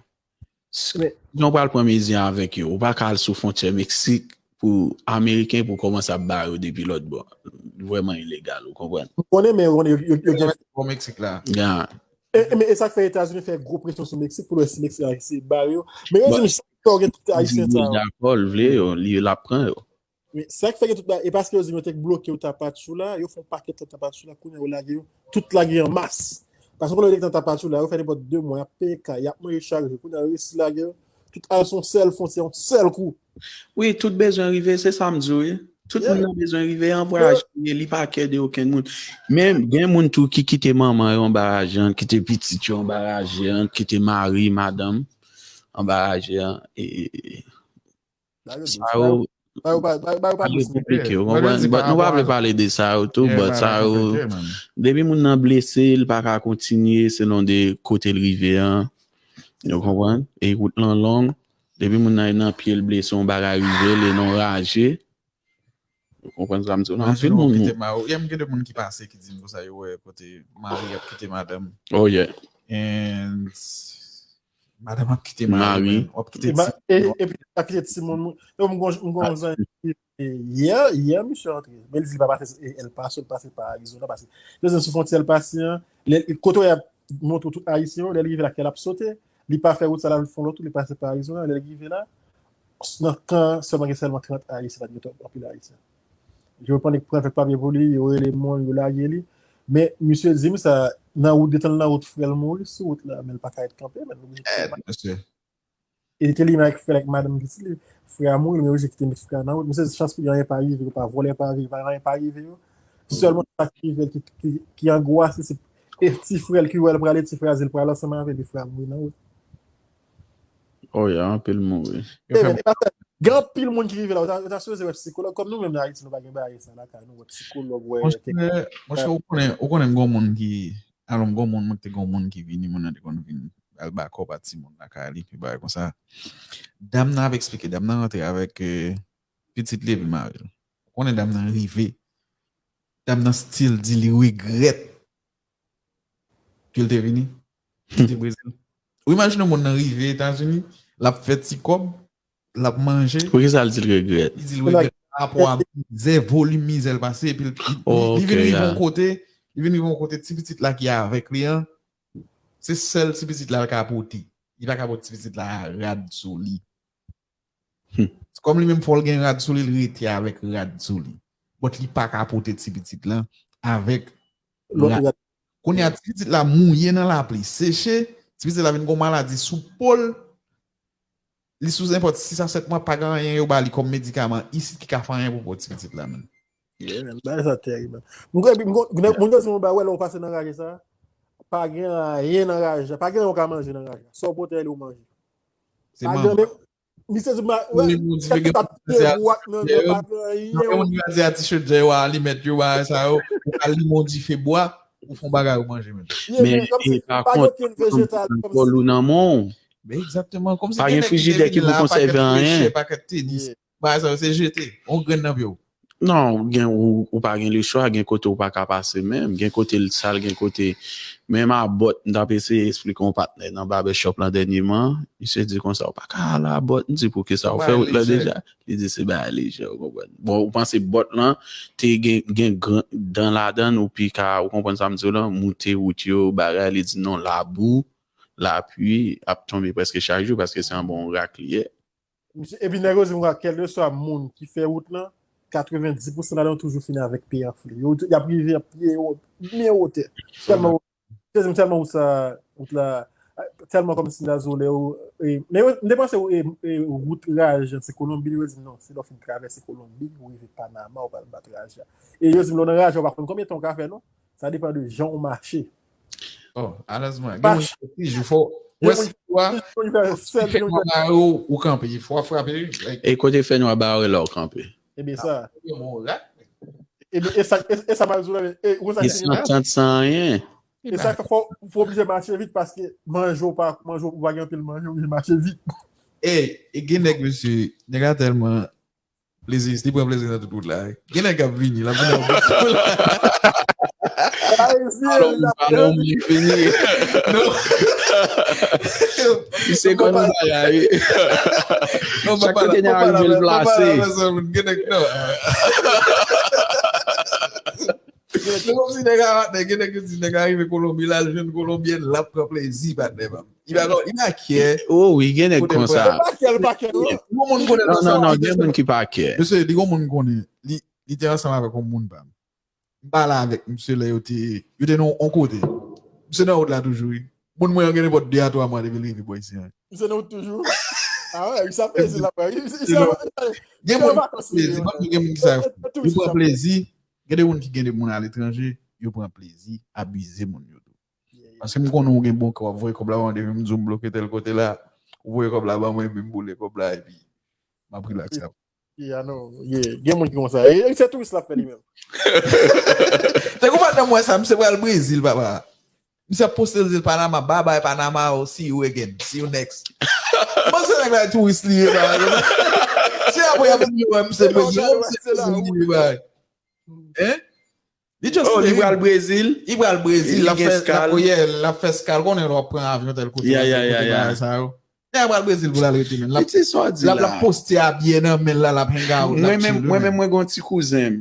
Men Jan w pral pran mezi avèk yo, ou pa ka al sou fwontyè Meksik pou Ameriken pou kòmanse ap ba yo depi lòt bò. Vrèman ilegal, ou konprann? M konnen, men yo, yo, yo, yo gen Bò Meksik la. Ya. E, e, men e sa k fè Etazini fè gwo presyon sou Meksik pou l wè si Meksik a eseye bare yo. Men yo di m, chak fwa w gen tout Ayisyen sa yo. Dakò, l vle yo, li l ap pran yo. Men sa k fè gen tout bagay, e paske yo di m yo te bloke yo Tapachula, yo fè yon pakèt tan Tapachula, kounye a yo lage yo, tout lage yo an mas. Paske pandan yo te gen tan Tapachula, yo fè nenpòt de mwa, y ap peye kay, y ap manje chak jou, kounye a yo resi lage yo, tout al sou yon sèl fwontyè, yon sèl kou. Wi, tout bezwen rive, se sa m di w, wi. Tout moun nan bezwen rive an vwayaje, li pa kè de okenn moun. Men gen moun tou ki kite manman yo anba raje an, kite pitit yo anba raje an, kite mari, madanm anba raje an. E, e, e, sa yo, sa yo konplike, ou konprann? But nou pa vle pale de sa yo tou, but sa yo, depi moun nan blese, li pa ka kontinye selon de kote l rive an. Ou konprann? E wout lan long. Depi moun nan nan pye l blese, yon bagay rive l, e nan raje. Ou konprann sa m di w la? Anpil moun mouri. Yè m gen de moun ki pase ki di m konsa yo wè kote mari ap kite madanm. Oh yeah. And madanm ap kite mari, w ap kite ti. Epi ap kite timoun. Yo, m gon zanmi ki yè, yè misye antre. Men li di li pa pase El Paso, li pase pa Arizona, pase. Yo di sou fwontyè El Paso an, kote w ap montre tout Ayisyen yo, lè li rive la kè l ap sote, li pa fè wout sa la, li fè yon lòt wout, li pase pa Arizona, lè li rive la, nan kan sèlman gen sèlman trant Ayisyen, pa t gen twòp anpil Ayisyen. Yo pannik pran kèk papye pou li, yo rele moun, yo lage li. Men misye di m sa, nan wout, detan l nan wout, frè l mouri sou wout la, men l pa ka ret kanpe, men l oblije kite. E li te li menm avèk frè l, avèk madanm pitit li, frè a mouri, men yo oblije kite met frè a nan wout. Misye di chans pou li, anyen pa rive yo, pa vòlè pa rive, pa anyen pa rive yo. Sèlman sa ki rive l ki, ki, ki angwase, se e ti frè l ki wè l prale, ti frè a di l pral ansanm avè l, epi frè a mouri nan wout. Oh yeah, anpil mouri. Gen anpil moun ki rive la, ou ta, ou ta sipoze wè sikològ, kòm nou menm nan Ayiti, nou pa gen bagay sa lakay nou, wè sikològ, wè. Monchè, monchè, ou konnen, ou konnen m gon moun ki, alò m gon moun, mwen te gon moun ki vini, moun nan te konn vin al ba kòb a timoun lakay li, pi bagay konsa. Dam nan ap eksplike, dam nan rantre avèk, eh, pitit li epi mari l. Ou konnen dam nan rive, dam nan still di li regrèt ke l te vini, kite Brezil. Ou imajine moun nan rive Etazini, l ap fè ti kòb, l ap manje. Poukisa l di l regrèt? Li di l regrèt pa rapò a mizè, volim mizè l pase, epi li, li, li vin rive yon kote, li vin rive yon kote, ti pitit la ki avèk li an, se sèl ti pitit la l ka pote. Li pa ka pote ti pitit la rad sou li. Kòm li menm fò l gen rad sou li, li rete avèk rad sou li. But li pa ka pote ti pitit lan avèk rad. Kounye a, ti pitit la mouye nan lapli, seche, ti pitit la vin gon maladi sou po l, li sou nenpòt sis a sèt mwa, pa gen anyen yo ba li kòm medikaman isit ki ka fè anyen pou po ti pitit la menm. Yeah, man, bagay sa tèrib, man. Moun yo di mwen ba wè lè w pase nan raje sa, pa gen anyen nan raje, pa gen anyen w ka manje nan raje. Sa w pote li w manje. Se manman. Misye di, ma, wè, kèk ti tap pye bwa nan men pa gen anyen. Yon moun yo di a ti chodiè yo, a alimèt yo, bagay sa yo, ou ka limen yon dife bwa, ou fè yon bagay ou manje menm. Men, pa gen okenn vejetal kòmsi. Men egzakteman, kòmsi pa gen frijidè ki pou konsève anyen. Pakèt tenis, bagay sa yo, se jete, yon grenn nan pye w. Non, ou gen, ou, ou pa gen lechwa, gen kote ou pa ka pase menm, gen kote l sal, gen kote, menm a bòt, m t ap eseye esplike yon patnè nan barbershop lan dènyèman, misye di konsa, ou pa ka al a bòt, m di poukisa, ou fè wout lan deja? Li di se bagay lejè, ou konprann. Bon, ou panse bòt lan te gen, gen gran dan ladan l, ou pi ka, ou konprann sa m di w lan, moute wout yo, bagay, li di non, labou, lapli ap tonbe prèske chak jou, paske se anba yon rak li ye. Misye, epi nèg yo di m, kèlkeswa moun ki fè wout lan, katrevenndis pousan ladan yo toujou fini avèk pye anfle. Yo, y ap rive an pye yo, byen wotè. Tèlman, tèlman wout sa, wout la, tèlman kòmsi dazole yo, e, men yo, m te panse, e, e, wout raje an se Kolonbi, yo di m non, se lè w fin travèse Kolonbi, ou rive Panama, ou pral bat raje a. E yo di m lè w nan raje a, ou pa konn konbyen tan w ka fè, non. Sa depann de jan w mache. Oh, alèzman. Gen moun ki fè ti jou, fò, wè si w a, fè nwa ba yo, ou kanpe. Fò w frape, like. E kote fè nwa ba yo lè w kanpe? Ebyen sa. Ebyen, e sa, e, e sa m ap di w la, e, ou sa ki san tant, san anyen. E sa fè fò, fò oblije mache vit paske manje w pa, manje w pa gen anpil manje, ou oblije mache vit. E, e gen nèg, mesye, nèg la tèlman pleziyis, li pran plezi nan tout wout la. Gen nèg k ap vini, l ap vini nan wout la. Alon, alon, li vini. Non. Li se konn bagay. Chak kote n a rive l plase. Gen nèg, non. Se kòmsi nèg a, nèg, gen nèg yo di nèg a rive Kolonbi, l al jwenn Kolonbyèn, l ap pran plezi, patnè pa m. Li pa, li pa kyè. Oh wi, gen nèg konsa. Li pa kyè, li pa kyè, non. Li gon moun konnen nan sa. Non, non, gen moun ki pa kyè. Mesye, li gon moun konnen. Li, li te ansanm avèk yon moun pa m. M pale avèk misye lè yo te, yo te nan yon kote. Misye nan wout la toujou, wi. Moun mwen an gen nenpòt de a twa mwa depi l rive bò isi an. Misye nan wout toujou. Ah ouais, Richard Plezi la, ouais. Richard, Richard, gen moun ki pran plezi, gen moun ki sa yo. Yo pran plezi, gen de moun ki gen de moun aletranje, yo pran plezi, abize moun yo tou. Paske m konnen ou gen bon kè, w ap voye kòb la ban mwen, depi m di w m bloke tèl kote la, ou voye kòb la ban mwen, epi m boule kòb la, epi m ap rilaks avè w. Yeah, I know. Yeah, gen moun ki konsa. E, e se touris l ap fè li menm. Te kou patnè m wè sa, misye pral Brezil, papa. Misye ap poste l di l Panama, bye bye Panama, oh, see you again, see you next. M panse nèg la e touris li ye, ba. Se apre y ap vin wè misye Brezil, misye Brezil li ye, ba. Hein? Li just Oh, li pral Brezil? Li pral Brezil, l ap fè, l ap, yeah, l ap fè skal, konnen l ap pran avyon tèl kote, Yeah, yeah, yeah, yeah. Bagay sa yo. Nèg la pral Brezil pou l al rete, men. L ap, It is what di l ap, l ap la. Poste abye nan men l la, l ap hang out, l ap Mwen menm, chill, mwen men. Menm, mwen gen yon ti kouzen m.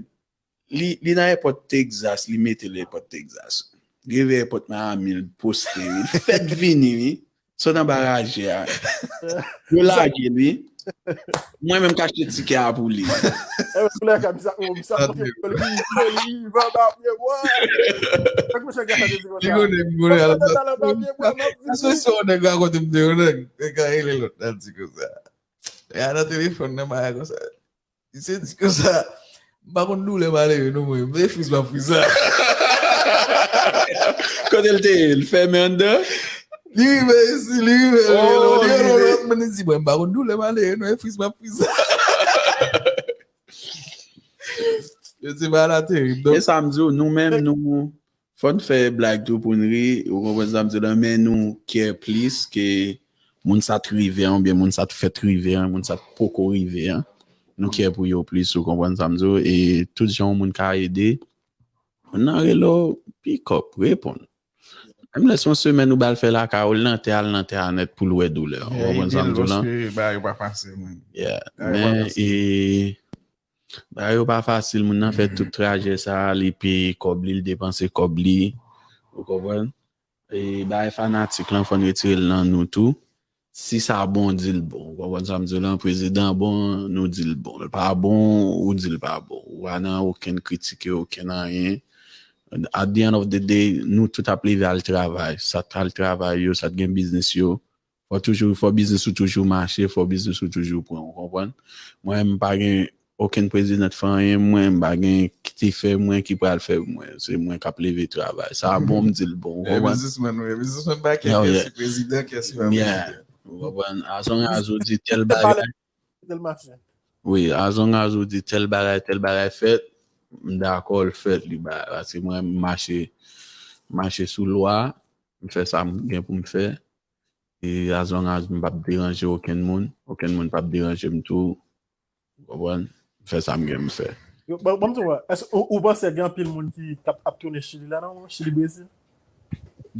Li, li nan èpòt Texas, li mete l èpòt Texas. Li rive èpòt Miami, l poste, wi. L fèk vini, wi. Sot anba raje a. Yo lage l, wi. Mwen menm k achte tikè a pou li. E, sou lè ka, m sa, m sa, Sa ok, li, li, li, li, va ba pye, wa. Fèk mwen chak gade di konsa. Li konnen, li konnen, Mwen al fè sa la ba pye, wa, m ap vini. Asosi yon nèg rakonte m de yon nèg, nèg la rele lòt la di konsa. E a nan telefòn nan, bagay konsa. Misye di konsa, m pa konn doulè malere non, mwen. Men friz m ap friz la. Kote l te ye? L fèmen anndan? Li rive isi, li rive, Oh, li rele li yon lòt moun, li di, mwen, m pa konn doulè malere non, e friz m ap friz la. Yo di bagay la terib. Donk, e sa m di w, nou menm, nou, fò n fè blag tou pou n ri, ou konprann sa m di w la, men nou care plis ke moun sa t rive an, oubyen moun sa t fèk rive an, moun sa t poko rive an. Nou care pou yo plis, ou konprann sa m di w, e tout jan yon moun ka ede, moun nan rele w, pick up, reponn. Menm lè se yon semèn ou ba l fè lakay ou, l nan tè a, l nan tè a nèt pou l wè doulè. Ou konprann sa m di w lan? Paske bagay yo pa fasil, man. Yeah. Men, e, Bagay yo pa fasil, moun nan fè tout trajè sa, li peye kòb li, li depanse kòb li. Ou konprann? E bagay fanatik lan, fò n retire l nan nou tou. Si sa bon, di l bon. Ou konprann sa m di w lan? Prezidan bon, nou di l bon. L pa bon, ou di l pa bon. Ou pa nan okenn kritike, okenn anyen. At the end of the day, nou tout ap leve al travay. Sa t al travay yo, sa t gen biznis yo, Fò toujou, fò biznis ou toujou mache, fò biznis ou toujou pran, ou konprann? Mwen, m pa gen okenn prezidan k fè anyen mwen, m pa gen ki te fè mwen, ki pral fè mwen. Se mwen k ap leve travay. Sa bon, m di l bon, ou konprann? E biznismenn, wi. Biznismenn pa gen kè si prezidan, kè si pa prezidan. Ou konprann? As long as ou di tèl bagay. Wi, as long as ou di tèl bagay, tèl bagay fèt, m dakò l fèt, li ba, paske mwen, m mache, m mache sou lwa, m fè sa m gen pou m fè. E as long as m p ap deranje okenn moun, okenn moun p ap deranje m tou. Ou konprann? M fè sa m gen m fè. Yo, bon, bon, m di w, èske ou, ou panse gen anpil moun ki k ap, ap tounen Chili la, non? Chili, Brezil?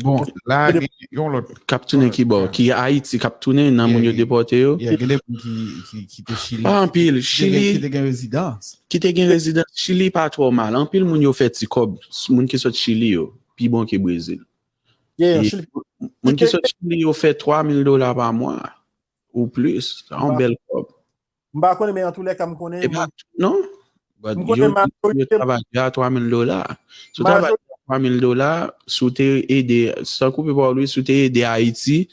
Bon, la, gen yon lòt. K ap tounen ki bò? Ki Ayiti, k ap tounen nan moun yo depòte yo? Yeah, gen de moun ki, ki, ki te Chili. Pa anpil. Ki te gen, Chili, ki te gen rezidans. Ki te gen rezidans. Chili pa twò mal. Anpil moun yo fè ti kòb. Moun ki sot Chili yo, pi bon ke Brezil. Yeah, e Chili. Moun ki sot Chili yo fè twa mil dola pa mwa ou plis. Sa yon bèl kòb. M pa konnen, men antoulèka, m konnen. E pa tout, non. But m konnen yo, yo majorite travay a twa mil dola. Si w travay a twa mil dola, si w te ede, san koupe pawòl ou, si w te ede Ayiti,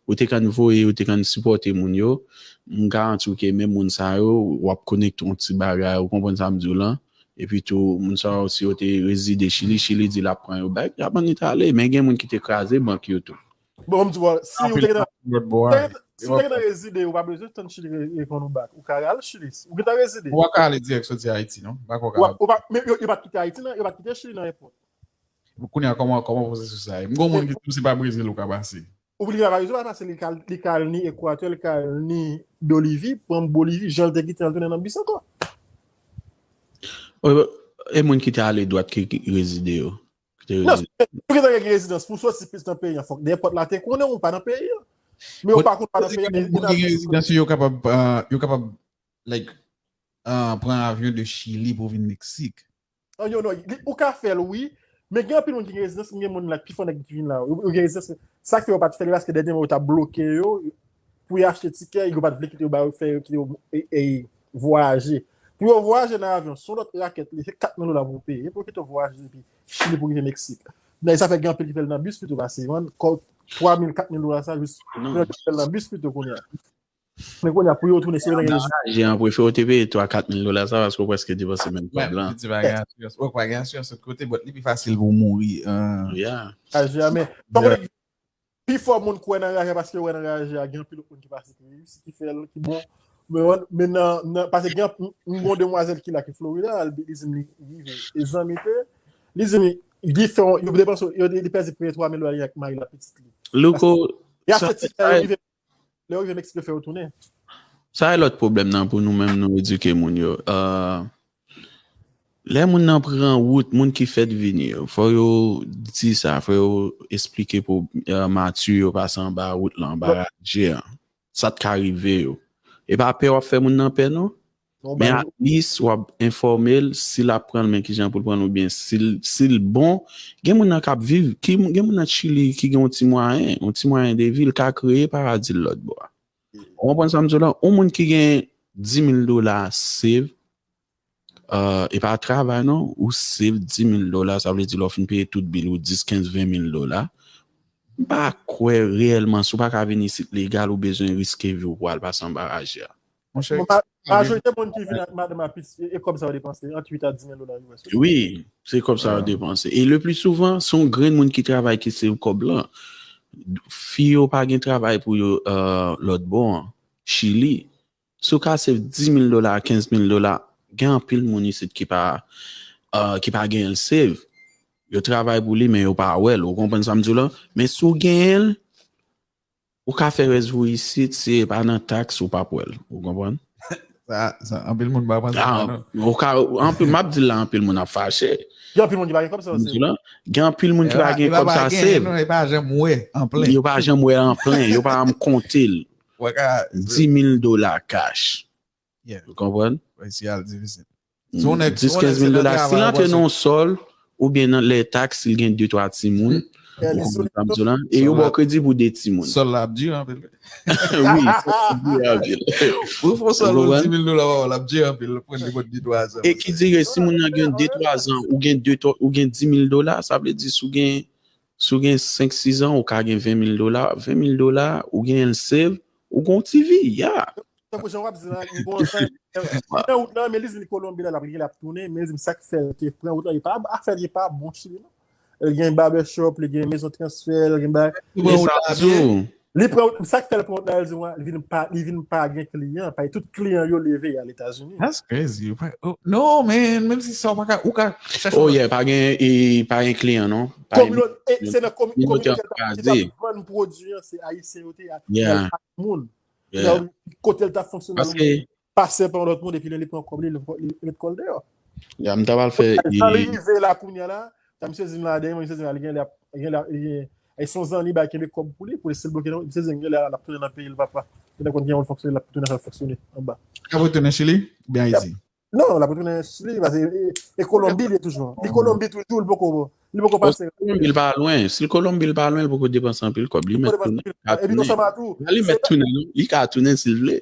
ou te konn voye, ou te konn sipòte moun yo, m garanti w ke menm moun sa yo, w ap konekte yon ti bagay, ou konprann sa m di w lan? Epi tou, moun sa yo, si yo te rezide Chili, Chili di l ap pran yo bèk, y ap annik ale. Men gen moun ki te kraze bank yo tou. Bon, m di w, si ou te gen, si ou te gen rezide, ou pa bezwen tann Chili re-, reponn ou bak. Ou ka al Chili. Ou gentan rezide. Ou pa ka ale dirèk soti Ayiti, non? M pa kwè w ka. Ou pa, ou pa, men yo, yo pa t kite Ayiti, non? Yo pa t kite Chili nan èpòt. Kounye a, kòman, kòman pwosesis la ye? M gon moun ki di m se pa Brezil ou ka pase. Ou li ka pa Brezil, pa pase, li ka, li ka al ni Ekwatè, li ka al ni Bolivi, pran Bolivi, jan l te kite an tounen nan bis ankò. E, e moun ki te ale dwat ki, ki rezide yo? Ki te rezide. Non, si w gentan gen rezidans pou w soti plis nan peyi an, fòk nenpòt la te konnen ou pa nan peyi an. Men ou pa konn pa nan peyi an, men ou gen rezidans yo, yo kapab, ah, yo kapab, like, ah, pran avyon de Chili pou vin Meksik. Oh, yo, non, li, ou ka fè l, wi. Men gen anpil moun ki gen rezidans, men gen moun la, pi fò nèg ki vin la, yo, yo gen rezidans. Sa k fè yo pa t fè l, paske dènye moman yo t ap bloke yo, pou yo achte tikè, yo pa t vle kite yo ba yo, fè yo kite yo, e, e, vwayaje. Pou yo vwayaje nan avyon, se yon lòt rakèt li, se kat mil dola pou w peye. Pou yo kite w vwayaje depi Chili pou rive Meksik. Men sa fè gen anpil ki fè l nan bis pito pase, man. Kò twa mil, kat mil dola sa, jis pou yo fè l nan bis pito kounye a. Men kounye a, pou yo tounen, si yo nan gen rezon. Aje an prefe ou te peye twa kat mil dola sa paske ou prèske depanse menm kòb lan. Li di pa gen asirans. Ou pa gen asirans lòt kote, but li pi fasil pou w mouri. Yeah. Aje a, men. Pi fò moun kwè nan raje a paske yo wè nan raje a gen anpil moun ki pase ki reyisi, ki fè l, ki bon. Men, men nan, nan, paske gen m gon demwazèl ki la ki Florida, li di m li rive. E zanmi te, li di m li fè yon, yo depanse, yo li pèdi premye twa mil dola li ak mari l ak pitit li. Louko, y a fè ti lè yo rive, lè yo rive Meksik yo fè yo tounen. Sa e lòt pwoblèm nan pou nou menm nou edike moun yo. Lè moun nan pran wout, moun ki fèk vini yo, fò yo di sa, fò yo esplike pou mati yo pase anba wout lan, anba raje an. Sa t ka rive yo. E pa pè w ap fè moun nan pè non. Men at least w ap enfòme l si l ap pran l men kijan pou l pran l oubyen si l bon. Gen moun nan k ap viv, gen moun nan Chili ki gen yon ti mwayen, yon ti mwayen de vi, l ka kreye paradi l lòt bò a. Ou konprann sa m di w la? Yon moun ki gen dis mil dola save, e pa travay non, ou save dis mil dola, sa vle di lè w fin peye tout bil ou dis, kenz, ven mil dola, m pa kwè reyèlman si w pa ka vin isit legal ou bezwen riske vi w pou al pase anba raje a. Majorite moun ki vin ak madanm ak pitit, e kòb sa yo depanse, ant uit a dis mil dola U S. Wi, se kòb sa yo depanse. E le pli souvan, se yon grenn moun ki travay ki save kòb lan. Fi yo pa gen travay pou yo lòt bò an, Chili. Si w ka save dis mil dola a kenz mil dola, gen anpil moun isit ki pa ki pa genyen l save. Yo travay pou li, men yo pa wè l. Ou konprann sa m di w la? Men si w genyen l, ou ka fè rès vi w isit, si e pa nan taks, ou p ap wè l. Ou konprann? Sa, sa, anpil moun pa panse sa, non. Ou ka, anpil, m ap di l la, anpil moun ap fache. Gen anpil moun ki pa gen kòb sa, se. Gen anpil moun ki pa gen kòb sa, se. Non, e pa janm wè an plen. Yo pa janm wè an plen, yo pa janm konte l. Dis mil dola cash. Ou konprann? Si al difisil. Dis, kenz mil dola. Si l antre nan yon sòl, oubyen nan lè taks, si l gen de twa timoun, ou konprann sa m di w la, e yo ba w kredi pou de timoun. Sòl la ap di anpil. Wi, sòl la ap di anpil. Ou fè sòl ou dis mil dola, w ap di anpil. Pran li pou de twa zan. E ki dire, si moun nan gen de twa zan, ou gen de, ou gen dis mil dola, sa vle di si w gen, si w gen senk, sis zan, ou ka gen ven mil dola. Ven mil dola, ou gen l save, ou gen yon ti vi, ya. Tankou jan w ap di la, li bon ansanm. Pran wout lan, men li di li Kolonbi la, l ap rive, l ap tounen, men li di m sa k fè l te pran wout lan, li pa afè li pa bon Chili non. Li gen barbershop, li gen mezon transfè, li gen bagay. Li pran wout, sa k fè l pran wout la, li di mwen, li vin pa, li vin pa gen kliyan, paske tout kliyan yo leve al Etazini. That's crazy. No, man, menm si sa w pa ka, ou ka chèche. Oh yeah, pa gen, pa gen kliyan non. Kominote, se nan kominote l t ap vann pwodui an, se ayisyen yo te a, moun. Kote l t ap fonksyone, pase pa yon lòt moun epi lè li pran kòb li, li met kò l deyò. Ya, m ta pral fè. Jan li rive la kounye a la, ta misye di m la dèyè, misye di m la, li gen lè, gen lè, li gen, e son zanmi ba kenbe kòb pou li, pou li si l bloke nan, misye di m gen lè l ap tounen nan peyi l papa. Li konn gen yon fonksyone, l ap tounen sa fonksyone anba. L ap retounen Chili oubyen Ayiti? Non, l ap retounen Chili, paske e Kolonbi li ye toujou. Li Kolonbi toujou, li poko Li poko pase. Kolonbi l pa lwen. Si l Kolonbi l pa lwen, li poko depanse anpil kòb. Li mèt tounen. Li ka tounen. Li mèt tounen, non. Li ka tounen si l vle.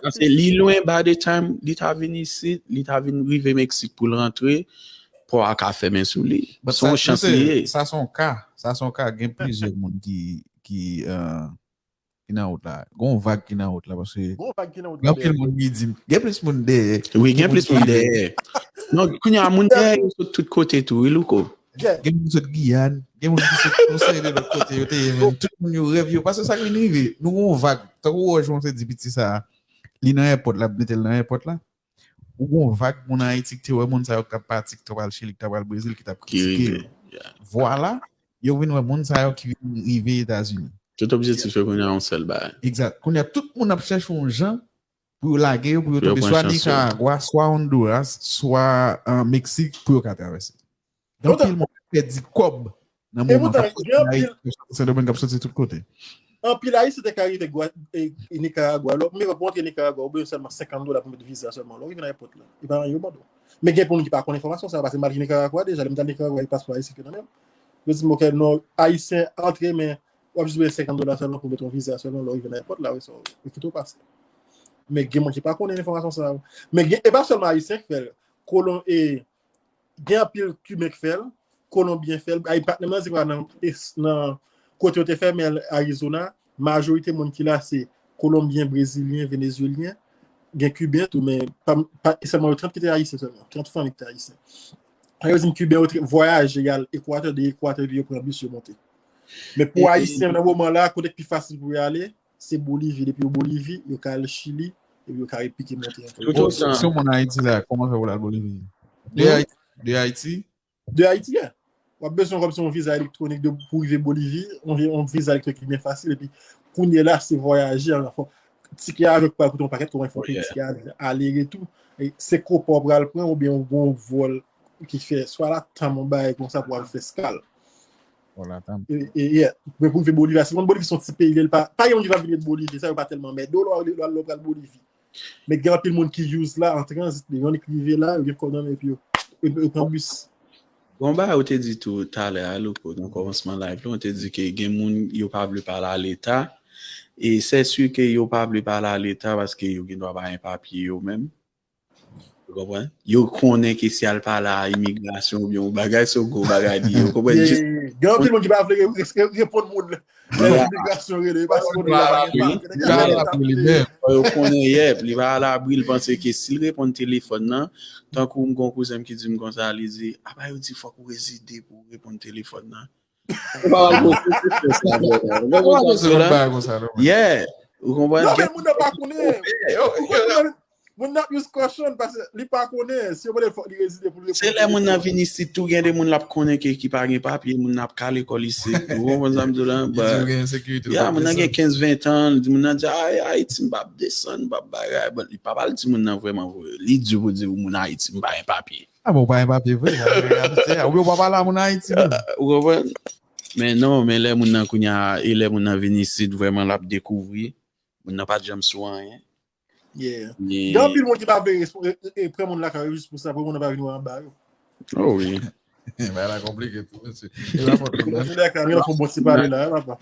Paske li lwen, by the time li ta vin isit, li ta vin rive Meksik pou l rantre, pò a ka fèmen sou li. Se yon chans li ye. Sa se yon ka. Sa se yon ka. Gen plizyè moun ki, ki, ki nan wout la. Gon vag ki nan wout la paske gon vag ki nan wout la. Gen plis moun ki di m. Gen plis moun dèyè. Wi, gen plis moun dèyè. Non, kounye a moun dèyè yo sot tout kote tou, wi Louko. Gen moun sot Giyàn, gen moun ki sot yon seri de lòt kote yo te ye menm. Tout moun yo rèv yo. Paske sa ki vin rive, nou gon vag. Tankou wè João te di piti sa, li nan èpòt la, mete l nan èpòt la. Ou gon vag moun Ayiti ki te wè moun sa yo k t ap pati, ki t ap al Chili, ki t ap al Brezil, ki t ap kritike yo. Vwala, yo vin wè moun sa yo ki vin rive Etazini. Tout objektif yo kounye a yon sèl bagay. Egzat. Kounye a tout moun ap chèche yon jan pou yo lage yo, pou yo tonbe swa Nikaragwa, swa Honduras, swa Meksik pou yo ka travèse. Gen anpil moun k ap pèdi kòb nan moman k ap soti Ayiti, k ap soti Sendomeng, k ap soti tout kote. Anpil Ayisyen te ka rive Nikaragwa. Lè w rantre Nikaragwa, ou bezwen sèlman senkant dola pou met viza sèlman. Lè w rive nan èpòt la, e pa anyen yo mande w. Men gen moun ki pa konn enfòmasyon sa yo, paske m al Nikaragwa deja, lè m t al Nikaragwa, e paspò ayisyen ki te nan men m. Yo di m, oke, non, ayisyen antre, men w ap jis bezwen senkant dola sèlman pou met yon viza sèlman, lè w rive nan èpòt la, wi, sa, yo kite w pase. Men gen moun ki pa konnen enfòmasyon sa yo. Men gen, e pa sèlman ayisyen k fè l. Kolon, e, gen anpil Kiben k fè l, Kolonbyen fè l. Ay, patnè m nan di kwa nan, nan kote yo te fèmen l, Arizona, majorite moun ki la se Kolonbyen, Brezilyen, Venezyelyen, gen Kiben tou, men pa, pa, e sèlman yo trant ki te Ayisyen sèlman, trant fanmi ki te Ayisyen. Sa yo di m Kiben yo te vwayaje, y al Ekwatè, de Ekwatè, epi yo pran bis, yo monte. Men pou Ayisyen nan moman la, kote k pi fasil pou yo ale, se Bolivi. Depi yo Bolivi, yo ka al Chili, epi yo ka repike monte ankò. Toutotan. Si, si yon moun Ayiti la, kòman fè pou l al Bolivi? De Ayiti? De Ayiti? De Ayiti, yeah. W ap bezwen kòmsi yon viza elektwonik de, pou rive Bolivi, yon, vi- yon viza elektwonik ki byen fasil, epi kounye la, se vwayaje, an fò, tikè avyon pral koute yon pakèt, kòman fè yon tikè avyon, ale retou, e se kopa w pral pran, oubyen yon bon vòl ki fè, swa Latam, yon bagay konsa pou al fè eskal. Pou Latam. E, e, yeah. Men pou rive Bolivi, se konn Bolivi se yon ti peyi, li pa, pa gen moun ki va vin ret Bolivi, sa yo pa tèlman mèt. Lè w lè w pral Bolivi. Men gen anpil moun ki use la an tranzit, men yon ki rive la, yo gen kòb nan men epi yo, yo, yo pran bis. Bon, bagay ou te di tou talè a, Louko, nan kòmansman live la, ou te di ke gen moun yo pa vle pale a Leta. E se si ke yo pa vle pale a Leta paske yo gen dwa pa gen papye yo menm. Ou konprann? Yo konnen ke si al pale a imigrasyon oubyen yon bagay, se yon gwo bagay li ye. Ou konprann? Gen anpil moun ki pa vle re- re- reponn moun. Lè imigrasyon rele, yo pa sipoze pa gen papye. Fò yo konnen, yep, li pa alabri, li panse ke si l reponn telefòn nan, tankou m gon kouzen m ki di m konsa, li di, apa yo di fòk ou rezide pou w reponn telefòn nan? Ou pa wè l gon kouzen fè sa, bro. Ou pa wè sa, non, bagay konsa, non, man. Yeah. Ou konprann? Non, men moun nan pa konnen. Ou konprann? Moun nan ap use caution paske li pa konnen. Si yo mande l fòk li rezide pou l reponn telefòn. Se lè moun nan vin isit tou, gen de moun l ap konnen ke ki pa gen papye, moun nan ap kale kò l isit. Ou konprann sa m di w la? Li di w gen ensekirite, ou pa desann. Ya, moun nan gen kenz, ven tan, li di moun nan di, "Ay, Ayiti, m p ap desann, m p ap bagay." Bon, li pa pral di moun nan vrèman vre. Li di pou di moun Ayiti, m pa gen papye. A bon, ou pa gen papye vre, sa vle di, oubyen ou pa pale a moun Ayiti menm. Ou konprann? Men non, men lè moun nan kounye a, e lè moun nan vin isit, vrèman, l ap dekouvri. Moun nan pa t janm sou anyen. Yeah. Gen anpil moun ki pa vle respo- e- e- e pran moun lakay yo jis pou sa, pou moun nan pa vin wè anba yo. Oh wi. Bagay la konplike tou, mesye. E pa fòt moun nan. Moun nan fè bon ti pale la, papa.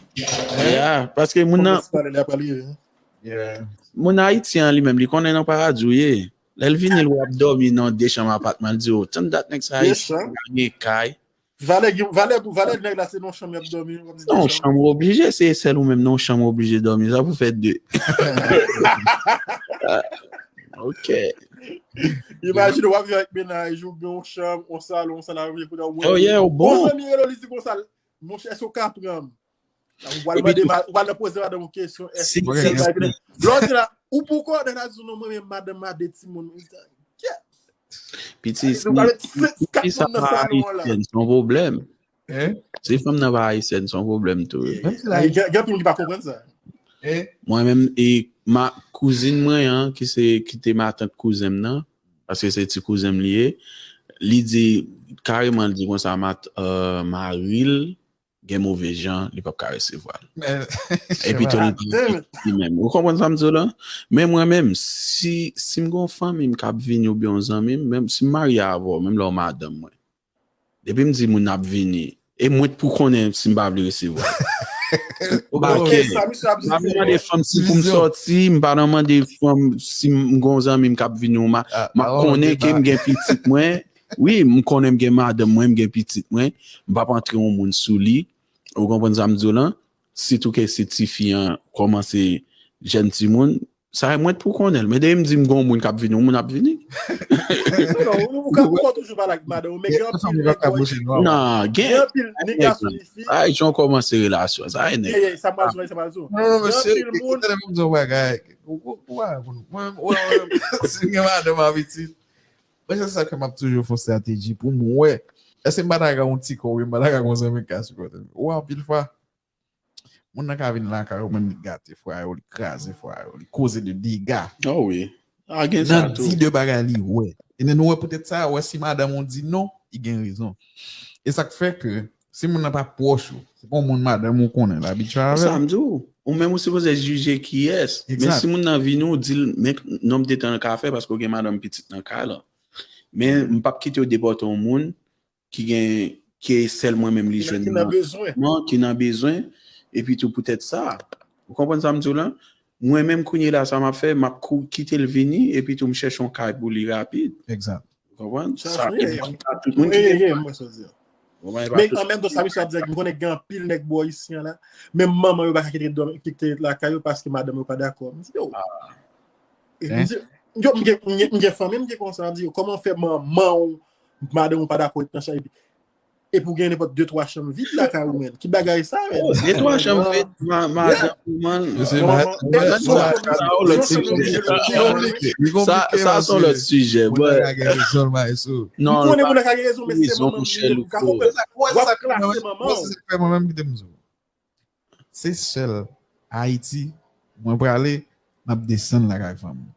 Yeah, paske moun nan, fon bon ti pale la, pale, hein. Yeah. Moun Ayiti an li menm, li konnen nan paradi w ye. Lè l vini, l wè w ap dòmi nan de chanm apatman, l di, "Oh, tann dat nèg sa Ayiti, pa gen kay." Valè, valè, valè nèg la, se nan chanm y ap dòmi, w ap di de chanm. Non, chanm oblije, se sèl ou menm nan chanm oblije dòmi, sa pou fè de. Ok. Imajine w ap viv avèk mennaj ou, gen yon chanm, yon salon, yon sal a manje, kounye a ou wè. Oh yeah, ou bon. Yon zanmi rele w, li di konsa, "Monchè, èske w ka pran m?" Ou pral mande, ou pral nan poze madanm ou kesyon, èske lè w di la, ou poko, nèg la di, "Non, mwen menm, madanm mwen a de timoun." Piti, si, si sa pa ayisyèn, se yon pwoblèm. Si fanm nan pa ayisyèn, se yon pwoblèm tou. Gen, gen anpil moun ki pa konprann sa. Mwen menm, e ma, kouzin mwen an, ki se, ki te matant kouzen m nan, paske se ti kouzen m li ye, li di, kareman, li di konsa, mat, euh, mari l, gen move jan, li p ap ka resevwa l. Epi tou, li pa li menm. Ou konprann sa m di w la? Men mwen menm, si, si m gon fanmi m k ap vini oubyen yon zanmi m, menm si m marye avè w, menm lè w madanm mwen, depi m di moun ap vini, e mwen t pou konnen si m pa vle resevwa l. Ou pa kè. M pa mande fanm si pou m sòti, m pa nan mande fanm si m gon zanmi m k ap vini, ou ma, m ap konnen ke m gen pitit mwen, wi, m konnen m gen madanm mwen, m gen pitit mwen, m p ap antre yon moun sou li. Ou konprann sa m di w lan? Sitou ke si tifi an kòmanse jèn timoun, sa e mwen t pou konnen l. Men depi m di m gon moun k ap vini, yon moun ap vini. Non, ou, ou ka, ou ka toujou pale ak madanm ou, men gen anpil nèg, non, gen anpil ni gason ni fi. Ay, jan w kòmanse relasyon, sa e nèg. Sa m pral di w, sa m pral di w. Non, non, mesye, gen anpil moun. Tande m di w bagay. Ou, ou, ou, mwen, mwen, mwen, si m gen madanm aviti, mwen, se sa ke m ap toujou fè yon estrateji pou m wè. Èske m pa ta ka yon ti kò, wi, m pa ta ka yon zanmi k ka sipòte m. Ou wè, anpil fwa, moun nan ka vin lakay ou, menm li gate fwaye w, li kraze fwaye w, li koze de dega. Oh wi. A, gen sa tou. Nan di de bagay li wè. E nou wè poutèt sa, wè si madanm ou di non, li gen rezon. E sa k fè ke si moun nan pa pwòch ou, se pa yon moun madanm ou konnen, l abitye avè l. Sa m di w, ou menm ou sipoze jije kiyès. Men si moun nan vini, ou di l, men nonb de tan l ka fè, paske w gen madanm, pitit nan kay lan. Men m p ap kite w depòte yon moun ki gen, ke sèl mwen menm li jwenn nan, ki nan bezwen, epi tou poutèt sa. Ou konprann sa m di w lan? Mwen menm kounye la, sa m ap fè, m ap kou-, kite l vini, epi tou m chèche yon kay pou li rapid. Egzat. Ou konprann? Sa, tout moun ki gen, Ou konprann? E pa Men tout an menm tan, sa misye ap di, m konnen gen anpil nèg bò isi an la. Menm manman yo pa ka kite dòmi, kite lakay yo paske madanm yo pa dakò. M di, yo. E m di, yo, m gen, m gen, m gen fanmi, m gen konsa, m di, yo, kòman fè manman w, madanm ou pa dakò ret nan chay, epi, epi w gen nenpòt de twa chanm vid lakay ou, menn? Ki bagay sa, menn? De twa chanm vid, ma-, madanm ou, man. Sa, se yon lòt sijè. Sa, sa, se yon lòt sijè, bro. Non, m konnen moun nan ka gen rezon, men se manman m, m ka konprann. W ap klase manman w. Mwen menm ki te m di w. Se sèl Ayiti, mwen prale, m ap desann lakay fanmi m.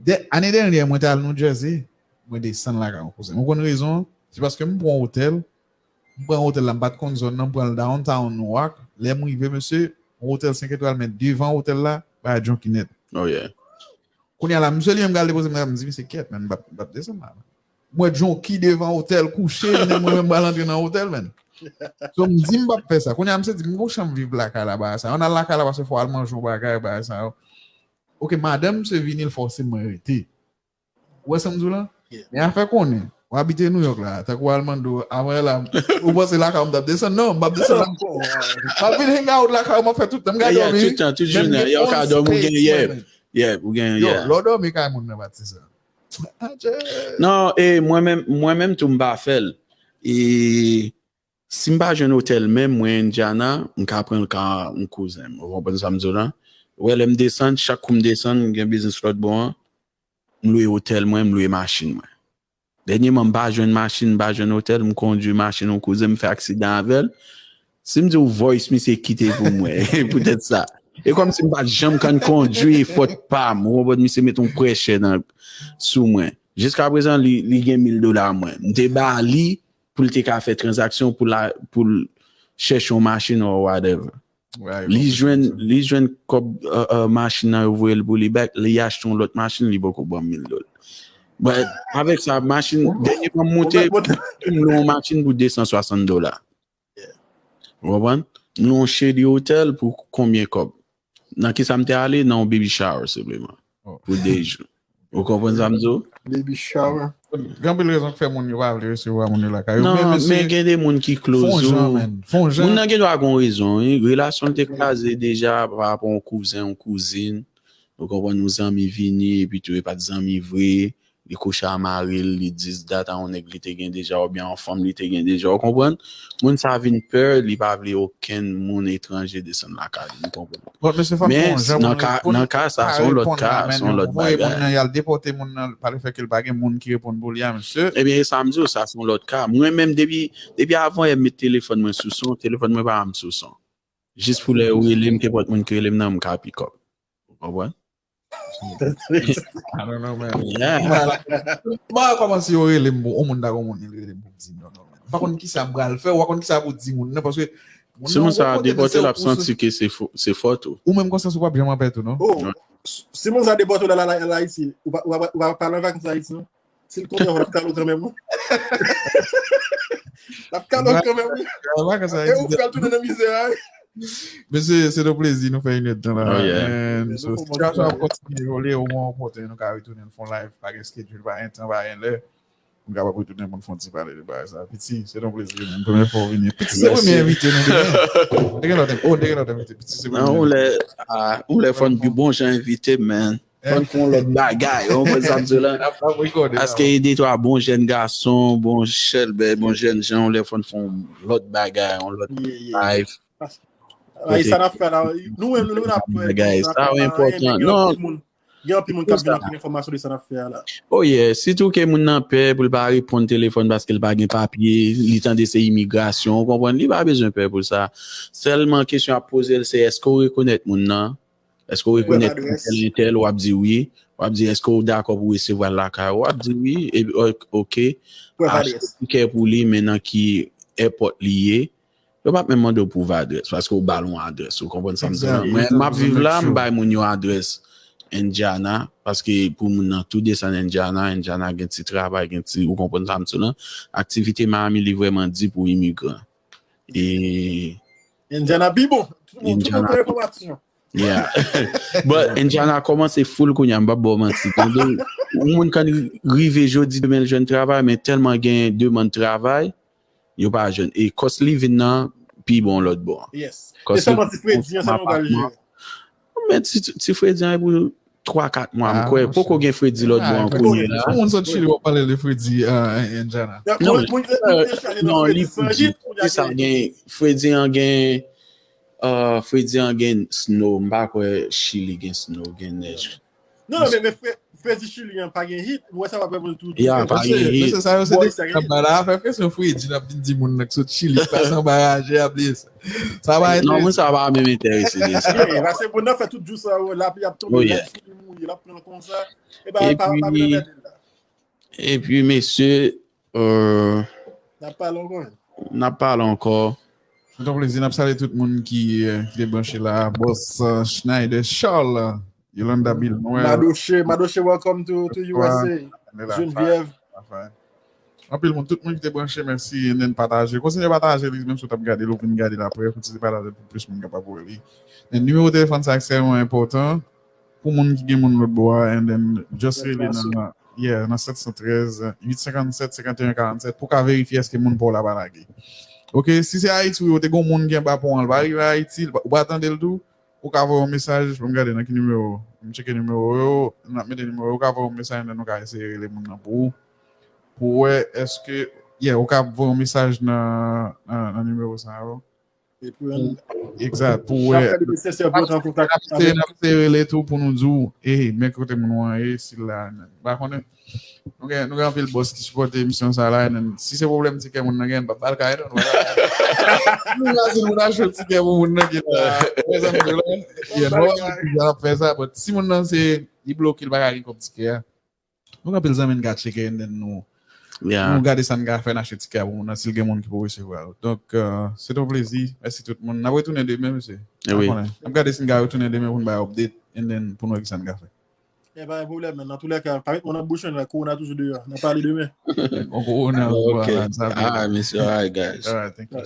Dè-, ane dènye, mwen te al New Jersey, mwen desann lakay yon kouzen. Ou konn rezon an? Se paske m pran otèl, m pran otèl la, m pa t konn zòn nan, m pran l downtown Newark. Lè m rive, mesye, yon otèl senk etwal, men devan otèl la, bagay junky nèt. Oh, yeah. Kounye a la, misye li menm pral depoze m la, m di, "Misye, kyèt, man, m p ap, m p ap desann la." M wè junky devan otèl kouche, men mwen menm m pral antre nan otèl, man. So, m di m p ap fè sa. Kounye a, misye di, "M gon chanm viv lakay la, bagay sa. Ann al lakay la, paske fò w al manje yon bagay, bagay sa yo." Ok, madanm misye vini, l fòse mwen rete. Ou wè sa m di w la? Men afè konnen, w abite New York la, tankou Armando, avan yè la, ou panse lakay w m t ap desann? Non, m p ap desann la ankò. M ap vin hang out lakay w, m ap fè tout tan, m ka dòmi. Tout tan, tout jounen, yo ka dòmi, ou gen, yeah, yeah, ou gen, yeah. Yo, lè w dòmi kay moun nan pa ti sa. Non, e mwen menm, mwen menm tou m pa fè l. E si m pa jwenn otèl menm, mwen Indiana, m ka pran l ka yon kouzen m. Ou konprann sa m di w la? Ou wè, lè m desann, chak kou m desann, m gen biznis lòt bò an, m lwe otèl mwen, m lwe machin mwen. Dènyèman, m pa jwenn machin, m pa jwenn otèl, m kondui machin yon kouzen m, fè aksidan avè l. Si m di w voice misye kite pou mwen, poutèt sa. E kòmsi m pa t janm konn kondui, e fòt pa m. Ou konprann, misye met yon pressure nan, sou mwen. Jiskaprezan, li, li gen mil dola mwen. M te ba li pou l te ka fè tranzaksyon pou la, pou l chèche yon machin or whatever. Li jwenn, li jwenn kòb, euh, euh, machin nan, yo voye l pou li back, li achte yon lòt machin, li poko ban m mil dola. But avèk sa, machin, dènyèman m monte, m lwe yon machin pou de san swasant dola. Ou konprann? M lwe yon cheri otèl pou konbyen kòb? Nan kisa m te ale? Nan yon baby shower, senpleman. Pou de jou. Ou konprann sa m di w? Baby shower. Gen anpil rezon k fè moun yo pa vle resevwa moun yo lakay yo. Non, men gen de moun ki close ou. Moun nan gen dwa gon rezon, wi. Relasyon l te kraze deja pa rapò yon kouzen, yon kouzin. Ou konprann, yon zanmi vini, epi tou, e pa t zanmi vre. Li kouche a mari l, li di dat a yon nèg li te gen deja, oubyen yon fanm li te gen deja. Ou konprann? Moun sa vin pè, li pa vle okenn moun etranje desann lakay li, ou konprann? Men nan ka, nan ka sa, se yon lòt ka, se yon lòt bagay. Moun nan, y al depòte moun nan, pa le fè ke l pa gen moun ki reponn pou li a, mesye. Ebyen, e sa m di w, sa se yon lòt ka. Mwen menm, depi, depi avan yè m met telefòn mwen sou son, telefòn mwen pa janm sou son. Jis pou lè yo rele m, kenpòt moun ki rele m nan, m ka pick up. Ou konprann? I don't know, man. Yeah. Mwen, kòman si yo rele m, yon moun ta gon moun li rele m pou m di non, non, man. M pa konn kisa m pral fè, ou pa konn kisa pou di moun nan, paske si moun sa a depòte, l ap santi ke se fo-, se fòt ou. Ou menm konsa, ou p ap janm anpè tou, non? Oh, si moun sa a depòte, la, la, la, la, Ayiti, ou pa, ou pa, ou pa pale an vakans Ayiti, non? Si l kontan, l ap kale w kanmenm, wi. L ap kale w kanmenm, wi. E ou pral tounen nan mizè a, wi. Mesye, se yon plezi nou fè inèdtan la. Oh, yeah. And so, sitiyasyon ap kontinye evolye, omwen yon kote nou ka retounen, n fè yon live, pa gen schedule, pa gen tan, pa gen lè. Nou kapab retounen pou n fè yon ti pale de bagay sa. Piti, se yon plezi, man. Premye fwa w vini. Piti, se premye envite nou genyen. Te gen lòt, oh, te gen lòt envite. Piti, se premye envite. Non, yon lè, ah, yon lè fò n pi bon jan envite, man. Fò n fè yon lòt bagay, ou konprann sa m di w la? Paske de twa bon jèn gason, bon chèlbè, bon jèn jan, yon lè fò n fè yon lòt bagay, yon lòt live. Sa n ap fè la, nou menm, nou menm n ap fè bagay sa, enpòtan. Non. Gen anpil moun k ap vin ak enfòmasyon de sa n ap fè a la. Oh yeah, sitou ke moun nan pè pou l pa reponn telefòn paske l pa gen papye, li tande se imigrasyon, ou konprann? Li pa bezwen pè pou sa. Sèlman kesyon y ap poze l se, èske w rekonèt moun nan? Èske w rekonèt entèl, entèl? W ap di wi. W ap di, èske w dakò pou w resevwa l lakay ou? W ap di wi. E, ok. Achte tikè pou li, men nan ki airport li ye? Yo p ap menm mande w pou adrès, paske w ba l yon adrès. Ou konprann sa m di la? Mwen, m ap viv la, m bay moun yo adrès Indiana, paske pou moun nan tou desann Indiana, Indiana gen ti travay, gen ti, ou konprann sa m di la? Aktivite Miami, li vrèman di pou imigran. E Indiana pi bon. Tout moun, tout moun gen enfòmasyon. Yeah. But Indiana kòmanse full kounye a, m p ap ba w manti. Tande, yon moun ka rive jodi, demen l jwenn travay, men tèlman gen demann travay, Yo pa jwenn. E cost living nan pi bon lòt bò an. Yes. E sèlman ti fredi an, sèlman pral jere. Men ti, ti fredi an e pou twa kat mwa, m kwè. Poko gen fredi lòt bò an kounye la. Pou moun sot Chili, w ap pale de fredi Indiana. Non, non, li fredi. Sa gen fredi an gen, fredi an gen snow. M pa kwè Chili gen snow, gen nèj. Non, men, men fredi Chili an pa gen hit. Mwen sa pa pèmèt tou. Ya, pa gen hit. Mesye, sa yo se de bagay la, fè presyon fredi, l ap vin di moun nan ki sot Chili, pase anba raje, ap bliye sa. Sa pa Non, moun sa pa menm enterese de sa. Paske moun nan fè tout jou sa, lapli ap tonbe, lapli mouye, l ap pran konsa. E pa pa pa mèt la. Epi mesye, n ap pale ankò. N ap pale ankò. Se yon plezi, n ap salye tout moun ki ki te branche la, Boss Schneider Charles, Yolanda Bill Noël. Madoche, Madoche, welcome to, to U S A. Geneviève. Anpil moun, tout moun ki te branche, mèsi, and then pataje. Kontinye pataje li, menm si w t ap gade l, ou vin gade l apre, kontinye pataje pou plis moun kapab wè li. And nimewo telefòn sa ekstrèmman enpòtan pou moun ki gen moun lòt bò a, and then just rele nan, yeah, nan sèt san trèz, uit senkannsèt, senkanteyen karannsèt pou ka verifye èske moun pa w la pa lage. Ok, si se Ayiti, ou te gen moun ki anba pon an, l pa rive Ayiti, ou pa tande l tou, ou ka voye yon mesaj, ban m gade nan ki nimewo, m tcheke nimewo yo, n ap mete nimewo yo, ou ka voye yon mesaj, and then nou ka eseye rele moun nan pou ou, pou wè èske, yeah, ou ka voye yon mesaj nan, nan, nan nimewo sa yo. Egzat, pou wè. N ap eseye rele tou pou nou di w, hey, men kote moun ou an ye, si l la. M pa konnen. Nou gen, nou gen anpil bòs ki sipòte emisyon sa la, and then si se pwoblèm tikè moun nan gen, n p ap ba l kay non. Nou pa di nou achte tikè pou moun nan ki la. Mezanmi, nou pa di nou ap fè sa, but si moun nan se, li bloke, li pa ka gen kòb tikè a. Nou gen anpil zanmi n ka tcheke, and then nou, nou gade sa n ka fè, n achte tikè a pou moun nan, si l gen moun ki pou resevwa l. Donk, se te yon plezi. Mèsi tout moun. N ap retounen demen, mesye. N ap gade si n ka retounen demen pou n bay update, and then pou nou wè ki sa n ka fè. E pa gen pwoblèm, men nan tou lè ka, pa met mwen nan bouch mwen, la, kowona toujou deyò. N ap pale demen. Bon, kowona, ok. Ah, mesye, all right, guys. All right, thank you.